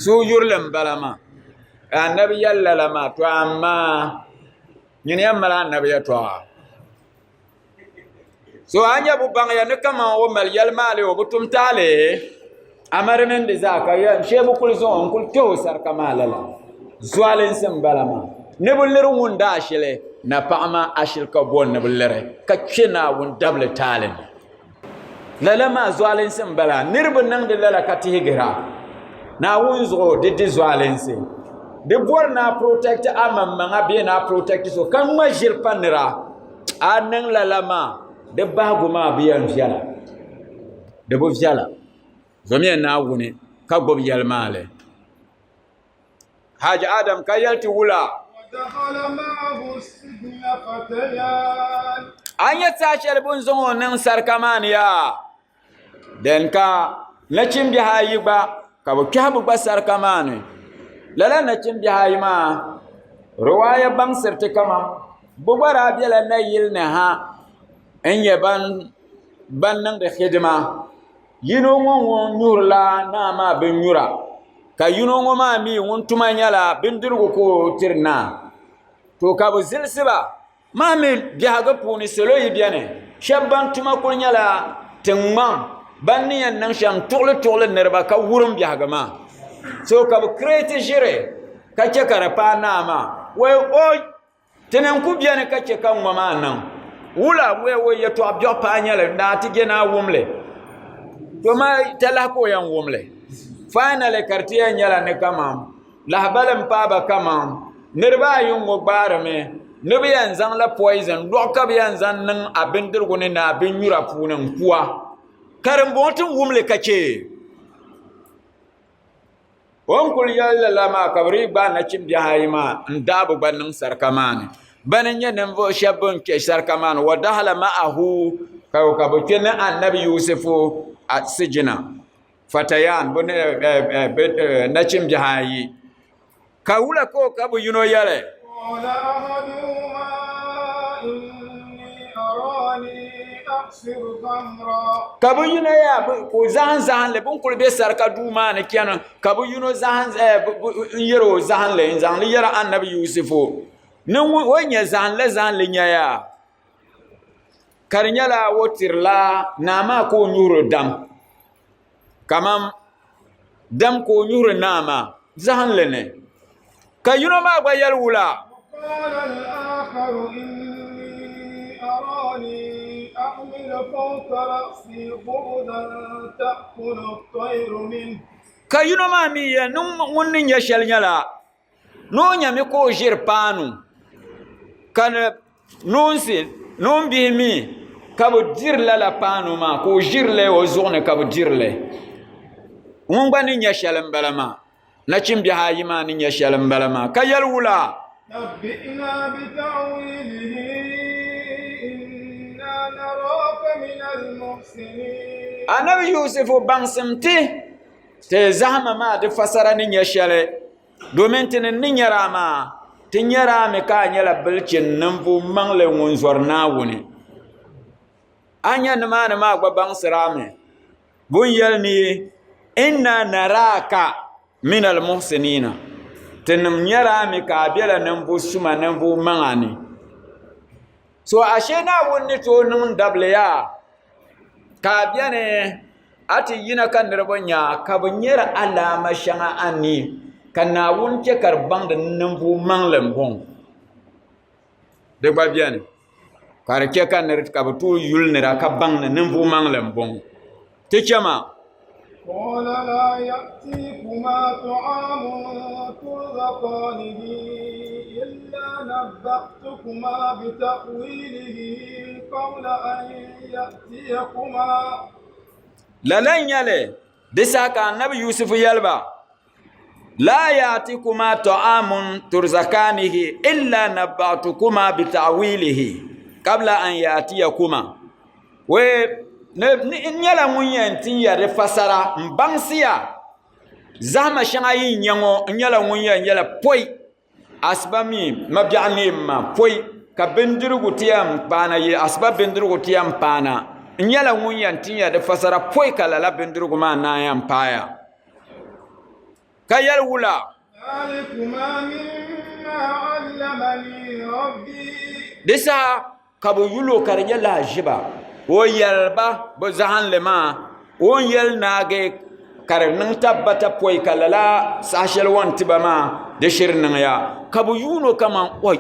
Suhuyurili m-bala maa ka anabi yɛli lala maa to amaa nyini yɛn mali anabi yɛtɔɣa so a nya bi baŋya ni kaman o mali yɛlimaŋli o bi tum taali amaa di mini di zaa ka shee bi kuli zaŋ o n-kuli kpe o sarika maa lala zualinsi m-bala maa ni bi liri ŋun daa ashili napaɣa maa ashili ka boli ni bi liri ka kpe Naawuni dabili taali ni. Lala maa zualinsi m-bala. Niriba niŋdi lala ka tihigira. Naawuni zuɣu di di zualinsi. Di bɔri ni a protect a maŋmaŋa bee ni a protect so ka ŋma ʒiri pa nira. A niŋ lala maa di bahigu maa bi yɛn viɛla. Di bi viɛla. Zomiya Naawuni ka gbubi yɛlimaŋli. Haji Adam ka yɛli ti wula? A nya saha shɛli bɛ ni zaŋ o niŋ sarika maa ni yaa? Then ka nachimbihi ayi gba Ka bɛ kpɛhi bɛ gba sarika maa ni. Lala nachimbihi ayi maa riwaaya baŋsiri ti kaman bɛ gba daa bela nayili ni ha n-nyɛ ban niŋdi hidima. Yino ŋɔ ŋun nyurila naa maa binnyura ka yino ŋɔ maa mi ŋun tuma nyɛla bindirigu ka o tiri naa. To ka bɛ zilisi ba Maa mi biɛhigu puuni salo yi beni, shɛba ban tuma kuli nyɛla tiŋŋmaŋ ban ni yɛn niŋ shɛm tuɣili tuɣili niriba ka wurim biɛhigu maa. So ka bɛ kireeti ʒiri ka che ka di paai naa maa. Wai o ti ni n-ku beni ka che ka ŋɔ maa niŋ. Wula wai o yɛtɔɣ biɛɣu paai nyɛli naa ti je naa wum li. To maa talahi ka o yɛn wum li. Finally ka di ti yɛn nyɛla ni kaman Lahabali n paai ba kaman niriba ayi ŋɔ gbaarimi ni bɛ yɛn zaŋla poison lɔɣu ka bɛ yɛn zaŋ niŋ a bindirigu ni ni a binnyura puuni n kua ka dimbɔŋɔ ti wum li ka chɛ o ni kuli yɛli lala maa ka bɛ dii gbaai nachimbihi ayi maa n daai bɛ gba niŋ sarika maa ni bana n nyɛ ninvuɣu shɛba bɛn kpe sarika maa ni wa dahala ma'ahu ka bɛ kpe ni anabi Yusufu a sijina fatayan bɛ nachimbihi ayi ka wula ka o ka bɛ yino yɛli ka bɛ yino yaa ka o zahim zahinli bɛ ni kuli be sarika duu maa ni chani ka bɛ yino zahim n yɛri o zahinli n zaŋ li yɛri anabi Yusufu ni o ni nya zahinli zahinli nya yaa ka di nyɛla o tirila naa maa ka o nyuhiri dam Kaman dam ka o nyuhiri naa maa zahinli ni, ka yino maa gba yɛli wula? Ka yino maa mi yɛli ni ŋun ni nya shɛli nyɛla ni o nyami ka o ʒiri paanu ka noonsi noonbihi mi ka bi diri lala paanu maa ka o ʒirili o zuɣu ni ka bi dirili ŋun gba ni nyɛ shɛli n bala maa nachimbihi ayi maa ni nyɛ shɛli n bala maa ka yɛli wula anabi yusufu baŋsim ti ti zahama maa di fasara ni nyɛ shɛli Domin ti ni ni nyɛri a maa, ti nyɛri a mi ka a nyɛla bilichin ninvuɣ maŋli ŋun zɔri Naawuni. A nya nimaani maa gba baŋsiri a mi. Bɛ ni yɛli ni, Inna naraaka min almuhsinina. Tinim nyɛri a mi ka a bela ninvuɣ suma ninvuɣ maŋa ni. So ashe Naawuni ni tooi niŋ dabili yaa ka a beni a ti yina ka niriba nya ka bɛ nyari alaama shɛŋa a ni ka Naawuni chɛ ka di baŋdi ni ninvuɣ maŋli m-bɔŋɔ. Di gba beni ka di chɛ ka nir ka bɛ tooi yuli nira ka baŋ ni ninvuɣ maŋli m-bɔŋɔ. Ti chɛ ma. قال لا يأتيكما طعام ترزقانه إلا نبأتكما بتأويله قبل أن يأتيكما Lala n-nyɛ li, di saha ka Annabi Yusufu yɛli ba, Laa ya'tikuma ta'amun turzakanihi illa nabba'tukuma bita'wilihi qabla an ya'tiyakuma. Wee n nyɛla ŋun yɛn tin ya di fasara n baŋsi ya zahama shɛŋa yi nya ŋɔ n nyɛla ŋun yɛn yɛla pɔi Asiba mi mabiɛɣu neem ma pɔi ka bindirigu ti yɛn paana yi asiba bindirigu ti yɛn paana n nyɛla ŋun yɛn tin ya di fasara pɔi ka lala bindirigu maa naan yɛn paaya ka yɛli wula di saha ka bɛ yul o ka di nyɛ lahaʒiba o yɛli ba bɛ zahinli maa o ni yɛli naagi ka di niŋ tabbata pɔi ka lala saha shɛli o ni ti ba maa di shiri niŋya ka bɛ yuun o kaman oi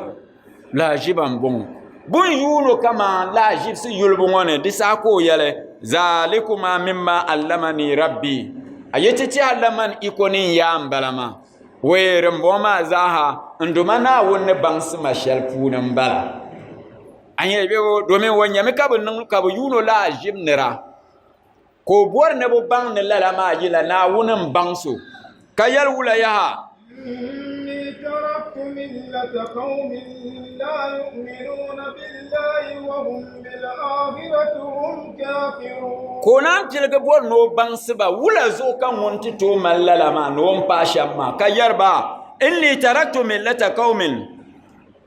lahaʒiba m-bɔŋɔ bɛ ni yuun o kaman lahaʒibisi yulibu ŋɔ ni di saha ka o yɛli zalikuma mimma allamani rabbi a yi ti tɛha la man iko ni n yaa m-bala maa Wee dimbɔŋɔ maa zaaha n Duuma Naawuni ni baŋsi ma shɛli puuni m-bala. A nya bɛ domin o nyami ka bɛ niŋ ka bɛ yuun o lahaʒib nira ka o bɔri ni bɛ baŋ ni lala maa yila Naawuni m-baŋs o ka yɛli wula yaha. إني تركت ملة قوم لا يؤمنون بالله وهم بالآخرة هم كافرون. Ka o naan piligi bɔri ni o baŋsi ba wula zuɣu ka ŋun ti tooi mali lala maa ni o ni paai shɛm maa, ka yɛri ba, Inni taraktu millata qawmin,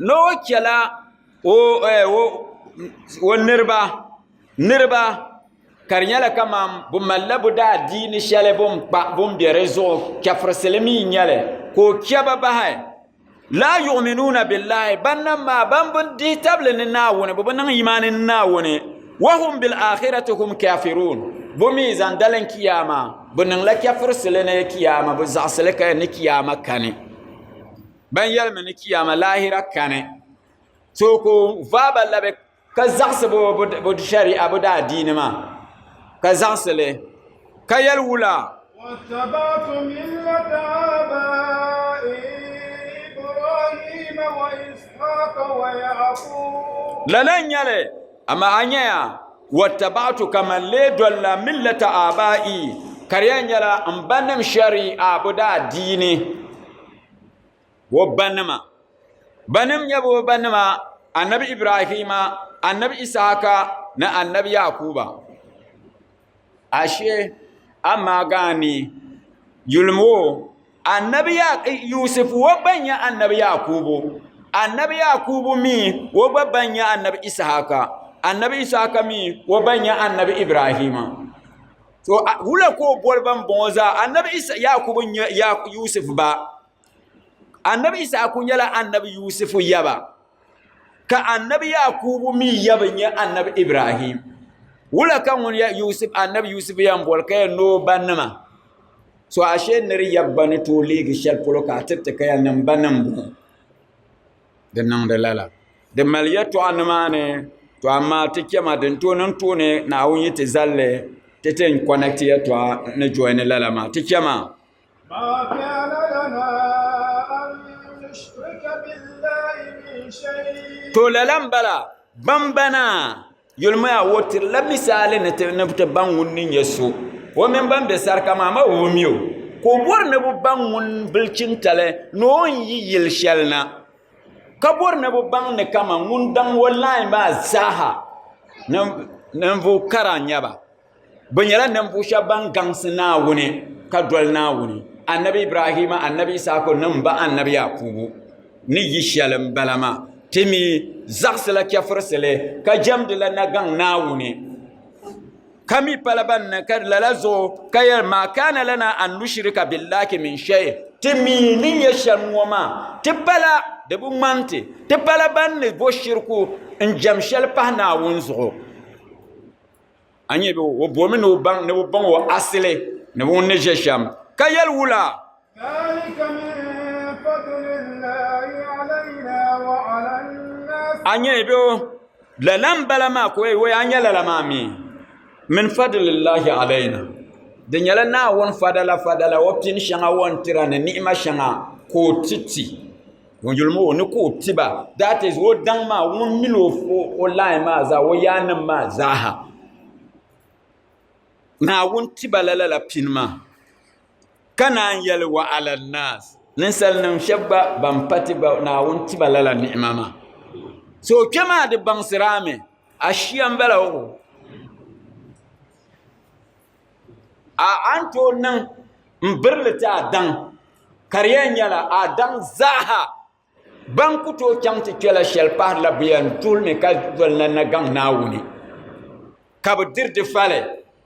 ni o chɛla o niriba, niriba ka di nyɛla kaman bɛ malila bɛ daadiini shɛli bɛ ni kpa bɛ ni be di zuɣu, chɛfurisili mi n-nyɛ li, ka o chɛ ba bahi. Laa yuɣuminuuna billahi, bannim maa ban bi dihi tabili ni Naawuni, bɛ bi niŋ imaani ni Naawuni, wahum bil aakhirati hum kaafiruun, bɛ mi zaŋ dalim Kiyaama, bɛ niŋla chɛfurisili ni Kiyaama, bɛ zaɣisili ka ni Kiyaama kani. Ban yɛlimi ni Kiyaama laahira kani. So ka o vaai ba labi ka zaɣisi bɛ shari'a, bɛ daadiini maa, ka zaɣisi li, ka yɛli wula? واتبعت ملة آبائي إبراهيم وإسحاق ويعقوب Lala n-nyɛ li, amaa a nyaya, wattaba'tu ka man lee dolila millata aaba'i, ka di yɛn nyɛla m banim shari'a, bɛ daadiini. O banima. Banim nyɛ bɛ banima anabi Ibrahima, anabi Isaka ni anabi Yakuba. Ashe amaa gaani yulimi o anabi Yusuf o ba nyɛ anabi Yakubu anabi Yakubu mi o gba ba nyɛ anabi Isaka anabi Isaka mi o ba nyɛ anabi Ibrahima. To wula ka o boli ban bɔŋɔ zaa anabi Yakubu nyɛ Yusuf ba Anabi Isahaku nyɛla anabi Yusufu yaba ka anabi Yakubu mi yaba nyɛ anabi Ibrahim. Wula ka ŋun Yusuf anabi Yusuf yɛn boli ka yɛn ni o ba nima? So ashe niri yab gba ni tooi leegi shɛli polo ka a tiriti ka yɛli ni n ba nim bɔŋɔ. Di niŋdi lala. Di mali yɛtɔɣa nimaani to amaa ti chɛma din tooi niŋ tooni Naawuni yi ti zalli ti ti n connect yɛtɔɣa ni join lala maa ti chɛma. ما كان لنا أن نشرك بالله من شيء To lala n bala bambana yulima o tirila misaali ni ti ni ti baŋ ŋun ni nyɛ so o mini ban be sarika maa ma o bi mi o ka o bɔri ni bi baŋ ŋun bilichintali ni o ni yi yili shɛli na ka bɔri ni bi baŋ ni kaman ŋun daŋ o lain maa zaaha ninvuɣ kara n-nyɛ ba. Bɛ nyɛla ninvuɣ shɛba ban gaŋsi Naawuni ka doli Naawuni, Annabi Ibrahima, Annabi Issahaku ni m ba Annabi Yakubu ni yi shɛli m-bala maa. Ti mi zaɣisila chɛfurisili ka jɛmdila nagaŋ Naawuni, ka mi pala ban ni ka lala zuɣu ka yɛli, Maa kaana lanaa an nushrika billahi min shay'in, ti mi ni nyɛ shɛm ŋɔ maa, ti pala, di bi ŋmani ti, ti pala ban ni bo shiriku n-jɛm shɛli pahi Naawuni zuɣu. A nyɛ bɛ o bomi ni o baŋ ni o baŋ o asili ni ŋun ni ʒe shɛm ka yɛli wula? A nyɛ bɛ o lala m-bala maa ka o yɛli wai a nyɛ lala maa mi min fadlillahi alayna di nyɛla Naawuni fadala fadala o pini shɛŋa o ni tira ni ni'ima shɛŋa ka o ti ti. Ŋun yuli maa o ni ka o ti ba that is o daŋ maa ŋun mini o line maa zaa o yaannim maa zaaha Naawuni ti ba la lala pini maa ka naan yɛli wa ala naas ninsalinim shɛba gba ban pa ti gba Naawuni ti ba lala ni'ima maa so kpɛ maa di baŋsirami a shia n bala o a ni tooi niŋ n birili ti a daŋ ka di yɛn nyɛla a daŋ zaaha ban ku tooi chaŋ ti kpɛla shɛli paharila bɛ yɛn tuhilimi ka dolina na gaŋ Naawuni ka bi diri di fali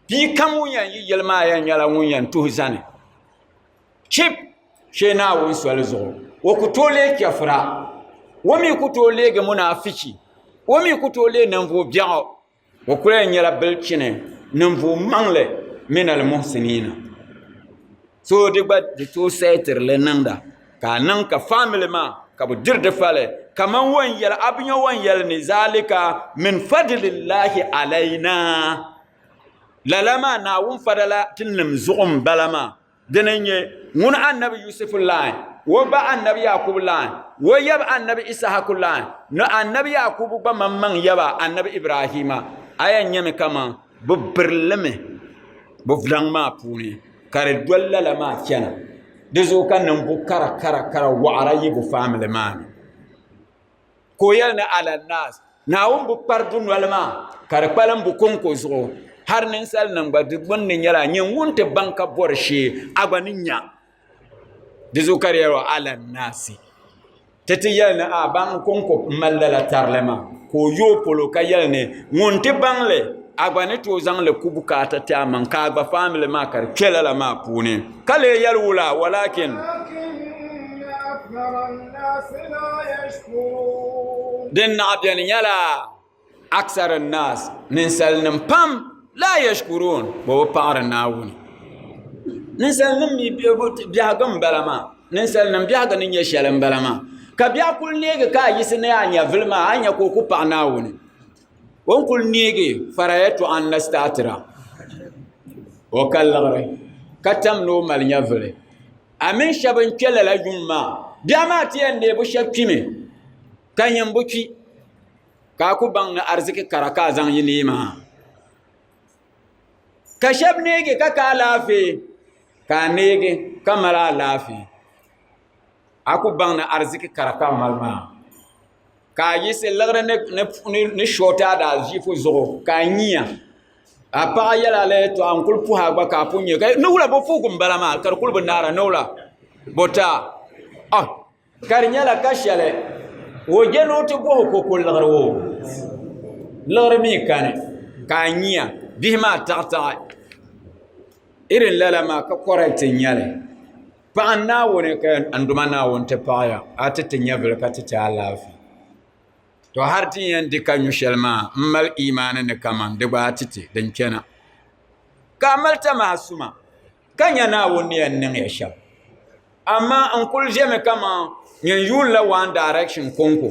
bia kam ŋun yɛn yi yili maa yɛn nyɛla ŋun yɛn tuhi zani chip shee Naawuni soli zuɣu o ku tooi leei chɛfura o mi ku tooi leegi munaafichi o mi ku tooi leei ninvuɣu biɛɣu O kuli yɛn nyɛla bilichini ninvuɣ maŋli min almuhsinina. So di gba di tooi sayitirili niŋda ka a niŋ ka family maa ka bi diri di fali kaman o ni yɛli a bi nya o ni yɛli ni zalika min fadlillahi alayna lala maa Naawuni fadala tinim zuɣu m-bala maa. Dini n-nyɛ ŋun annabi Yusufu line, o ba annabi Yakubu line, o yaba annabi Isahaku line, ni annabi Yakubu gba maŋmaŋ yaba annabi Ibrahima. A yɛn nyami kaman bɛ birili mi bɛ daŋ maa puuni ka di doli lala maa chana. Di zuɣu ka niŋbu kara kara kara waɣira yi bɛ faamili maa ni. Ka o yɛli ni ala naas, Naawuni bi kpari dunoli maa ka di kpalim bɛ kɔŋko zuɣu. Har ninsalinim gba di gbunni nyɛla nyin ŋun ti baŋ ka bɔri shee a gba ni nya. Di zuɣu ka di yɛli wa ala naasi. Ti ti yɛli ni a baŋ n kɔŋko m mali lala tarili maa ka o yooi polo ka yɛli ni ŋun ti baŋ li a gba ni tooi zaŋ li ku bukaata ti a maŋ ka a gba faamili maa ka di kpe lala maa puuni ka lee yɛli wula walakin din naɣ beni nyɛla aksar an-nas ninsalinim pam la yashkurun bɛ bi paɣiri Naawuni ninsalinim mi biɛhigu m-bala maa ninsalinim biɛhigu ni nyɛ shɛli m-bala maa ka biɛɣu kuli neegi ka a yiɣisi ni a nyɛvili maa a ni nya ka o ku paɣi Naawuni o ni kuli neegi fara yɛltɔɣa n-na sitaatira o ka liɣiri ka tam ni o mali nyɛvili a mini shɛba n-kpe lala yuŋ maa biɛɣu maa ti yɛn neei bɛ shɛba kpimi ka nyin bi kpi ka a ku baŋ ni ariziki kara ka a zaŋ yi neei maa ka shab neegi ka ka alaafee ka a neegi ka mali alaafee a ku baŋ ni ariziki kara ka a mali maa ka a yiɣisi liɣiri ni shooti a daaziifu zuɣu ka a nyiya a paɣa yɛla la yɛltɔɣa n kuli puhi a gba ka a pun nyɛ ni wula bo fuugu n bala maa ka di kuli bi naara ni wula bo taa Ka di nyɛla ka shɛli o je ni o ti bɔhi o ko liɣiri o liɣiri mi kani ka a nya bihi maa taɣitaɣi irin lala maa ka correct n nyɛli paɣa Naawuni ka n Duuma Naawuni ti paɣiya a ti ti nyɛvili ka ti ti alaafee to hali ti ni yɛn di ka nyu shɛli maa m mali imaani ni kaman di gba a ti ti din kpɛna ka a mali tamaha suma ka nya Naawuni ni yɛn niŋ ya shɛm amaa n kuli ʒɛmi kaman nyin yuunila one direction kɔŋko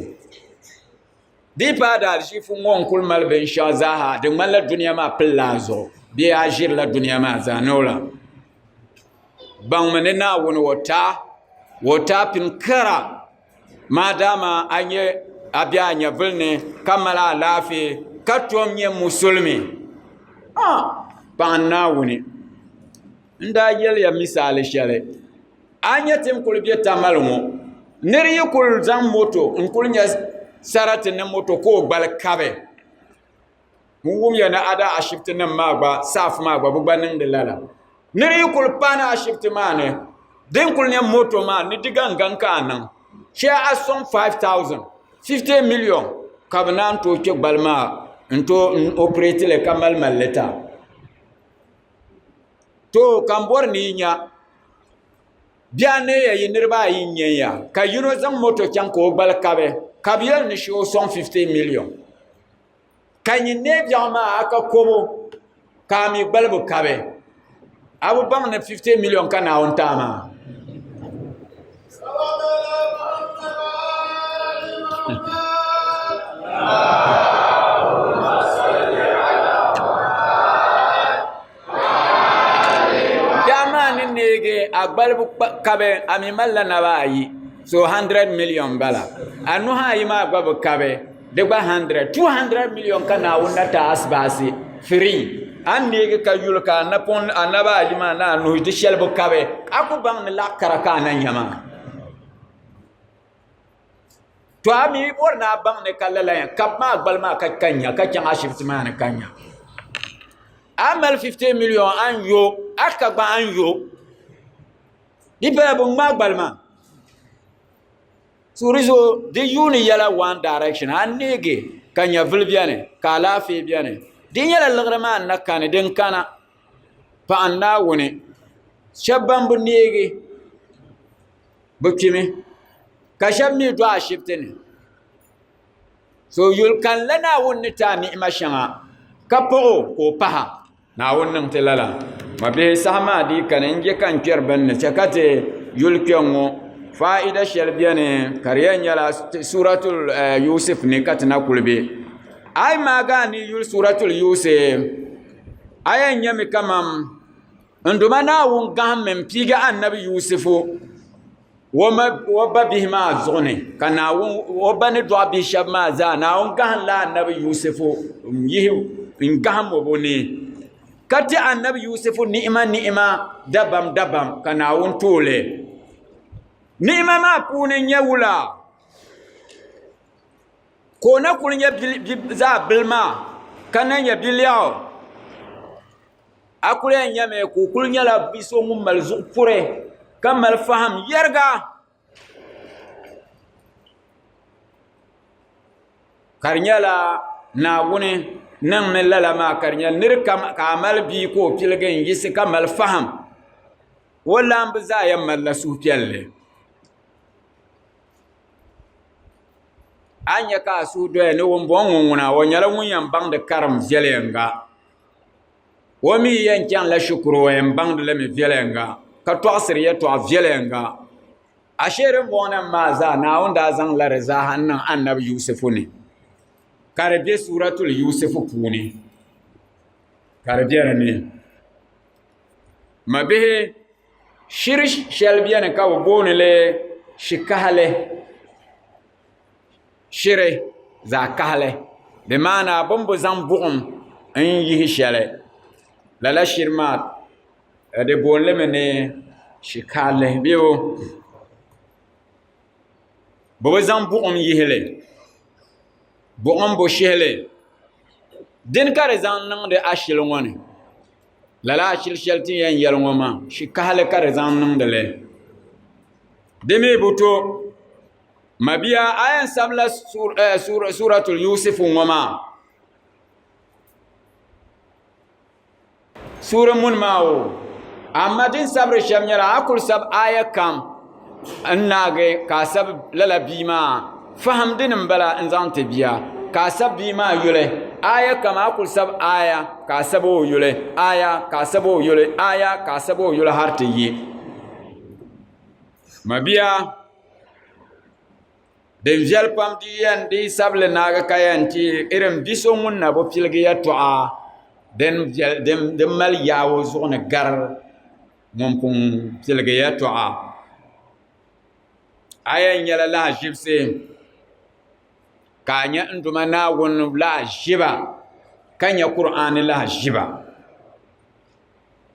di yi paai daaliziifu ŋɔ n kuli mali binshɛɣu zaaha di ŋmanila dunia maa pilila a zuɣu bee a ʒirila dunia maa zaa ni o la baŋmi ni Naawuni o taa pini kara maadama a nyɛ a be a nyɛvuli ni ka mali alaafee ka tom nyɛ musulimi paɣa Naawuni n daa yɛliya misali shɛli a ni nya ti ni kuli be Tamale ŋɔ nira yi kuli zaŋ moto n kuli nya sarati ni moto ka o gbali kabi n wumya ni a daa ashibiti nim maa gba saaf maa gba bi gba niŋdi lala nira yi kuli paani ashibiti maa ni din kuli nyɛ moto maa ni di gaŋgaŋ ka a niŋ shee a sɔŋ 5000 50 million ka bi naan tooi kpɛ gbali maa n tooi n operate li ka mali malli ta to ka n bori ni yi nya Bihi anahi ayi niraba ayi n nyɛ ya ka yino zaŋ moto chɛŋ ka o gbali kabi ka bi yɛli ni shee o sɔŋ 15 million ka nyin neei biɛɣu maa a ka kobo ka a mii gbali bi kabi a bi baŋ ni 15 million ka Naawuni ti a maa. Biɛɣu maa ni neegi a gbalibu kabi a mi malila naba ayi so 100 million bala a nuhi ayi maa gba bi kabi di gba 100 200 million ka Naawuni na ti a asibaasi free a ni neegi ka yuli ka a napoŋ a naba ayi maa ni a nuhi di shɛli bi kabi a ku baŋ ni laɣa kara ka a na nya maa to a mi bori ni a baŋ ni ka lala yɛn kabi maa gbali maa ka ka nya ka chaŋ ashibiti maa ni ka nya a mali 50 million a ni yo a ka gba a ni yo di pala bi ŋmaai gbali maa so di zuɣu di yuuni yɛla one direction a neegi ka nyɛvuli biɛni ka alaafee biɛni di nyɛla liɣiri maa n na kani din kana paɣa Naawuni shab ban bi neegi bi kpimi ka shab mii do ashibiti ni so yuli kanila Naawuni ni ti a ni'ima shɛŋa ka paɣ o ka o paha Naawuni niŋ ti lala ma bihi saha maa dii kani n je ka n kpɛri bini ni chɛ ka ti yuli kpɛŋŋo faida shɛli biɛni ka di yɛn nyɛla suratul yusuf ni ka ti na kuli bɛ a yi maagi a ni yuli suratul yusuf a yɛn nyɛmi kaman N Duuma Naawuni gahimmi m-piigi Annabi Yusifu o ba bihi maa zuɣu ni, ka Naawuni o ba ni dɔɣi bihi shɛba maa zaa, Naawuni gahimla Annabi Yusifu n-yihi n-gahim o bɛ ni, ka ti Annabi Yusifu ni'ima ni'ima dabam dabam, ka Naawuni ti o li. Ni'ima maa puuni n-nyɛ wula? Ka o na kuli nyɛ zaɣ bili maa ka na nyɛ bilɛɣu. A kuli yɛn nyɛmi ka o kuli nyɛla bia so ŋun mali zuɣu puri ka mali faham yɛriga. Ka di nyɛla Naawuni niŋmi lala maa ka di nyɛ niri kam ka a mali bia ka o piligi n yiɣisi ka mali faham o laamba zaa yɛn malila suhupiɛlli. A ni nya ka a suhu doya ni ŋunbɔŋɔ ŋɔ ŋuna o nyɛla ŋun yɛn baŋdi karim viɛnyɛliŋga. O mi yɛn chaŋla shikuru o yɛn baŋdi li mi viɛnyɛliŋga ka tɔɣisiri yɛtɔɣa viɛnyɛliŋga. Ashee dimbɔŋɔnim maa zaa Naawuni daa zaŋla di zaaha n-niŋ Annabi Yusufu ni, ka di be Suuratul Yusufu puuni, ka di be di ni. Mabihi, shiri shɛli beni ka bɛ booni li shikahili, shiri zaɣ kahili, di maana bɛ ni bi zaŋ buɣim n-yihi shɛli, lala shiri maa di booni li mi ni shikahili bee bɛ bi zaŋ buɣim yihi li, buɣim bi shihi li, dini ka di zaŋ niŋdi ashili ŋɔ ni? Lala ashili shɛli ti ni yɛn yɛli ŋɔ maa shikahali ka di zaŋ niŋdi li di mii bi to mabia a yɛn sabila suuratul yusufu ŋɔ maa suuri muni maa o amma din sabiri shɛm nyɛla a kuli sabi aya kam n naagi ka a sabi lala bia maa faham dini n bala n zaŋ ti bia ka a sabi bia maa yuli aya kam a kuli sabi aya ka a sabi o yuli aya ka a sabi o yuli aya ka a sabi o yuli hali ti yi mabia din viɛli pam di yɛn di sabili naagi ka yɛn ti irin bia so ŋun na bi piligi yɛltɔɣa din mali yaa o zuɣu ni gari ŋun pun piligi yɛltɔɣa. A yɛn nyɛla lahaʒibisi ka a nyɛ n Duuma Naawuni lahaʒiba ka nyɛ Kur'aani lahaʒiba.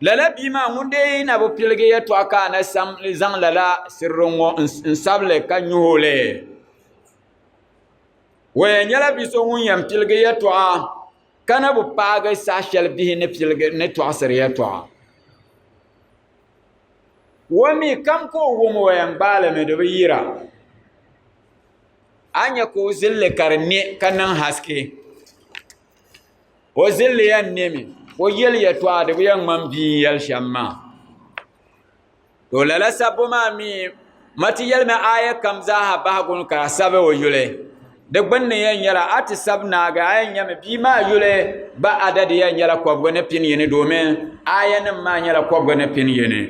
Lala bia maa ŋun dee na bi piligi yɛltɔɣa ka a na zaŋ lala sirri ŋɔ n sabili ka nyuhi o li. O yɛn nyɛla bia so ŋun yɛn piligi yɛltɔɣa ka na bi paagi saha shɛli bihi ni tɔɣisiri yɛltɔɣa. O mi kam ka o wum o yɛn gbaai li mi di bi yira. A ni nya ka o zilli ka di ne ka niŋ haske. O zilli yɛn nemi o yɛli yɛltɔɣa di bi yɛn ŋmani bia n yɛli shɛm maa. To lala sabbu maa mi ma ti yɛlimi aya kam zaaha bahigu ni ka a sabi o yuli. Di gbunni yɛn nyɛla a ti sabi naagi a yɛn nyɛmi bia maa yuli gba adadi yɛn nyɛla kɔbigu ni pini yini domin aya nim maa nyɛla kɔbigu ni pini yini.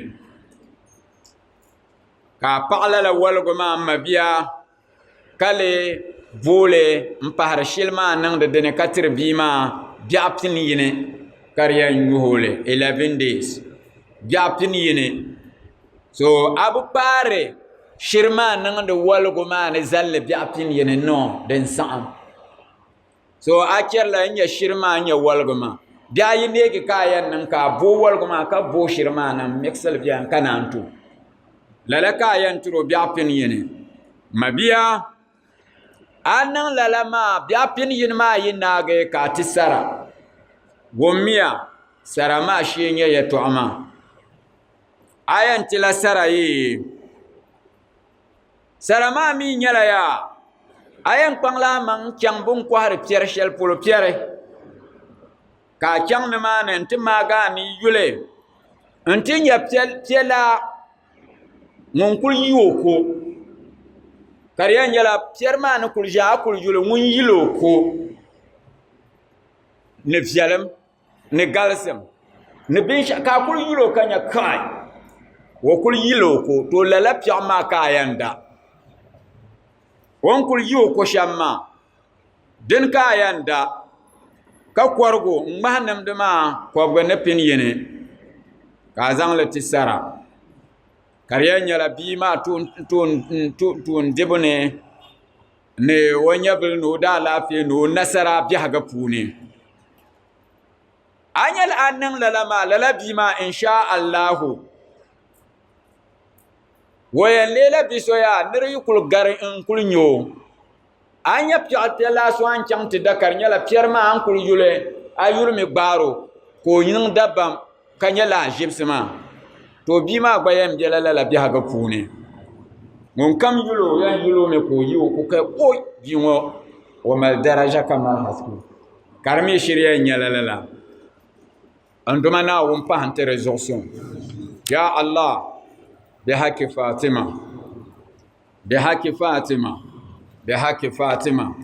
Ka a paɣi lala waligu maa m mabia ka lee booli n pahiri shili maa niŋdi dini ka tiri bia maa biɛɣu pini yini ka di yɛn nyuhi o li 11 days biɛɣu pini yini so a bi paari shiri maa niŋdi waligu maa ni zalli biɛɣu pini yini no din saɣam so a chɛrila n nyɛ shiri maa n nyɛ waligu maa bihi ayi neegi ka a yɛn niŋ ka a booi waligu maa ka booi shiri maa niŋ miksili biɛni ka naan to lala ka a yɛn tiri o biɛɣu pini yini mabia a niŋ lala maa biɛɣu pini yini maa yi naagi ka a ti sara wummiya sara maa shee nyɛ yɛltɔɣa maa a yɛn tila sara yee Sara maa mii nyɛla yaa a yɛn kpaŋla a maŋ chaŋ bin kohari piɛri shɛli polo piɛri ka a chaŋ nimaani n ti maagi a ni yuli n ti nyɛ piɛ laa ŋun kuli yi o ko ka di yɛn nyɛla piɛri maa ni kuli ʒɛya a kuli yuli ŋun yili o ko ni viɛlim ni galisim ni binshaɣu ka a kuli yuli o ka nyɛ kai o kuli yili o ko to lala piɛɣu maa ka a yɛn da o ni kuli yi o ko shɛm maa dini ka a yɛn da ka korigu n ŋmahi nimdi maa kobigi ni pini yini ka a zaŋli ti sara ka di yɛn nyɛla bia maa toon dibu ni ni o nyɛvuli ni o daalaafee ni o nasara biɛhigu puuni. A nyɛla a niŋ lala maa lala bia maa insha Allahu o yɛn leela bia so yaa ni di yi kuli gari n kuli nyɛ o a ni nyɛ piɛɣu piɛlaa so a ni chaŋ ti da ka di nyɛla piɛri maa a ni kuli yuli a yulimi gbaari o ka o niŋ dabam. ka nyɛ lahaʒibisi maa, to bia maa gba yɛn bela lala biɛhigu puuni. Ŋun kam yuli o yɛn yuli o mi ka o yi o ku ka o bia ŋɔ o mali daraja ka mali haske ka di mi shiri yɛn nyɛla lala. N Duuma Naawuni pahi n-ti di zuɣusuŋ. Ya Allah, bihaki Fatima, bihaki Fatima, bihaki Fatima,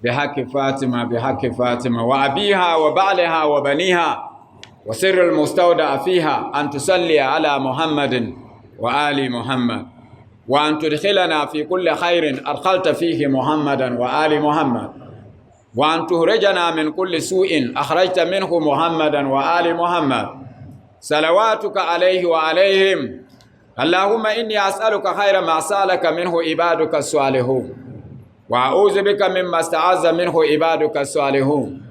bihaki Fatima, bihaki Fatima, wa abiha wa ba'liha wa baniha wa sirri al-mustawda'a fiha an tusalli ala Muhammadin wa ali Muhammad wa an tudkhilana fi kulli khairin adkhalta fihi Muhammadan wa ali Muhammad wa an tuhrijana min kulli su'in akhrajta minhu Muhammadan wa ali Muhammad. Salawatuka alayhi wa alayhim. Allahumma inni as'aluka khayra ma sa'alaka minhu ibaduka as-salihun wa a'udhu bika mimma ista'azza minhu ibaduka as-salihun.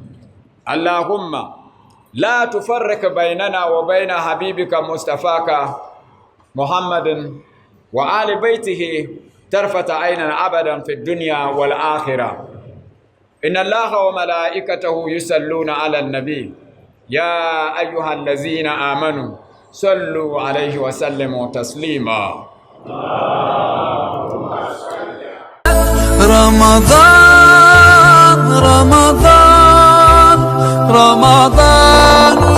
Allahumma la tufarriq baynana wa bayna habibika mustafaka Muhammadin wa ali baytihi tarfata aynan abadan fi dunya wal akhirah. Inna Allaha wa malaikatahu yusalluna ala an-nabi ya ayyuhallazina amanu sallu alayhi wa sallimu taslima. Ramadan, Ramadan, Ramadan.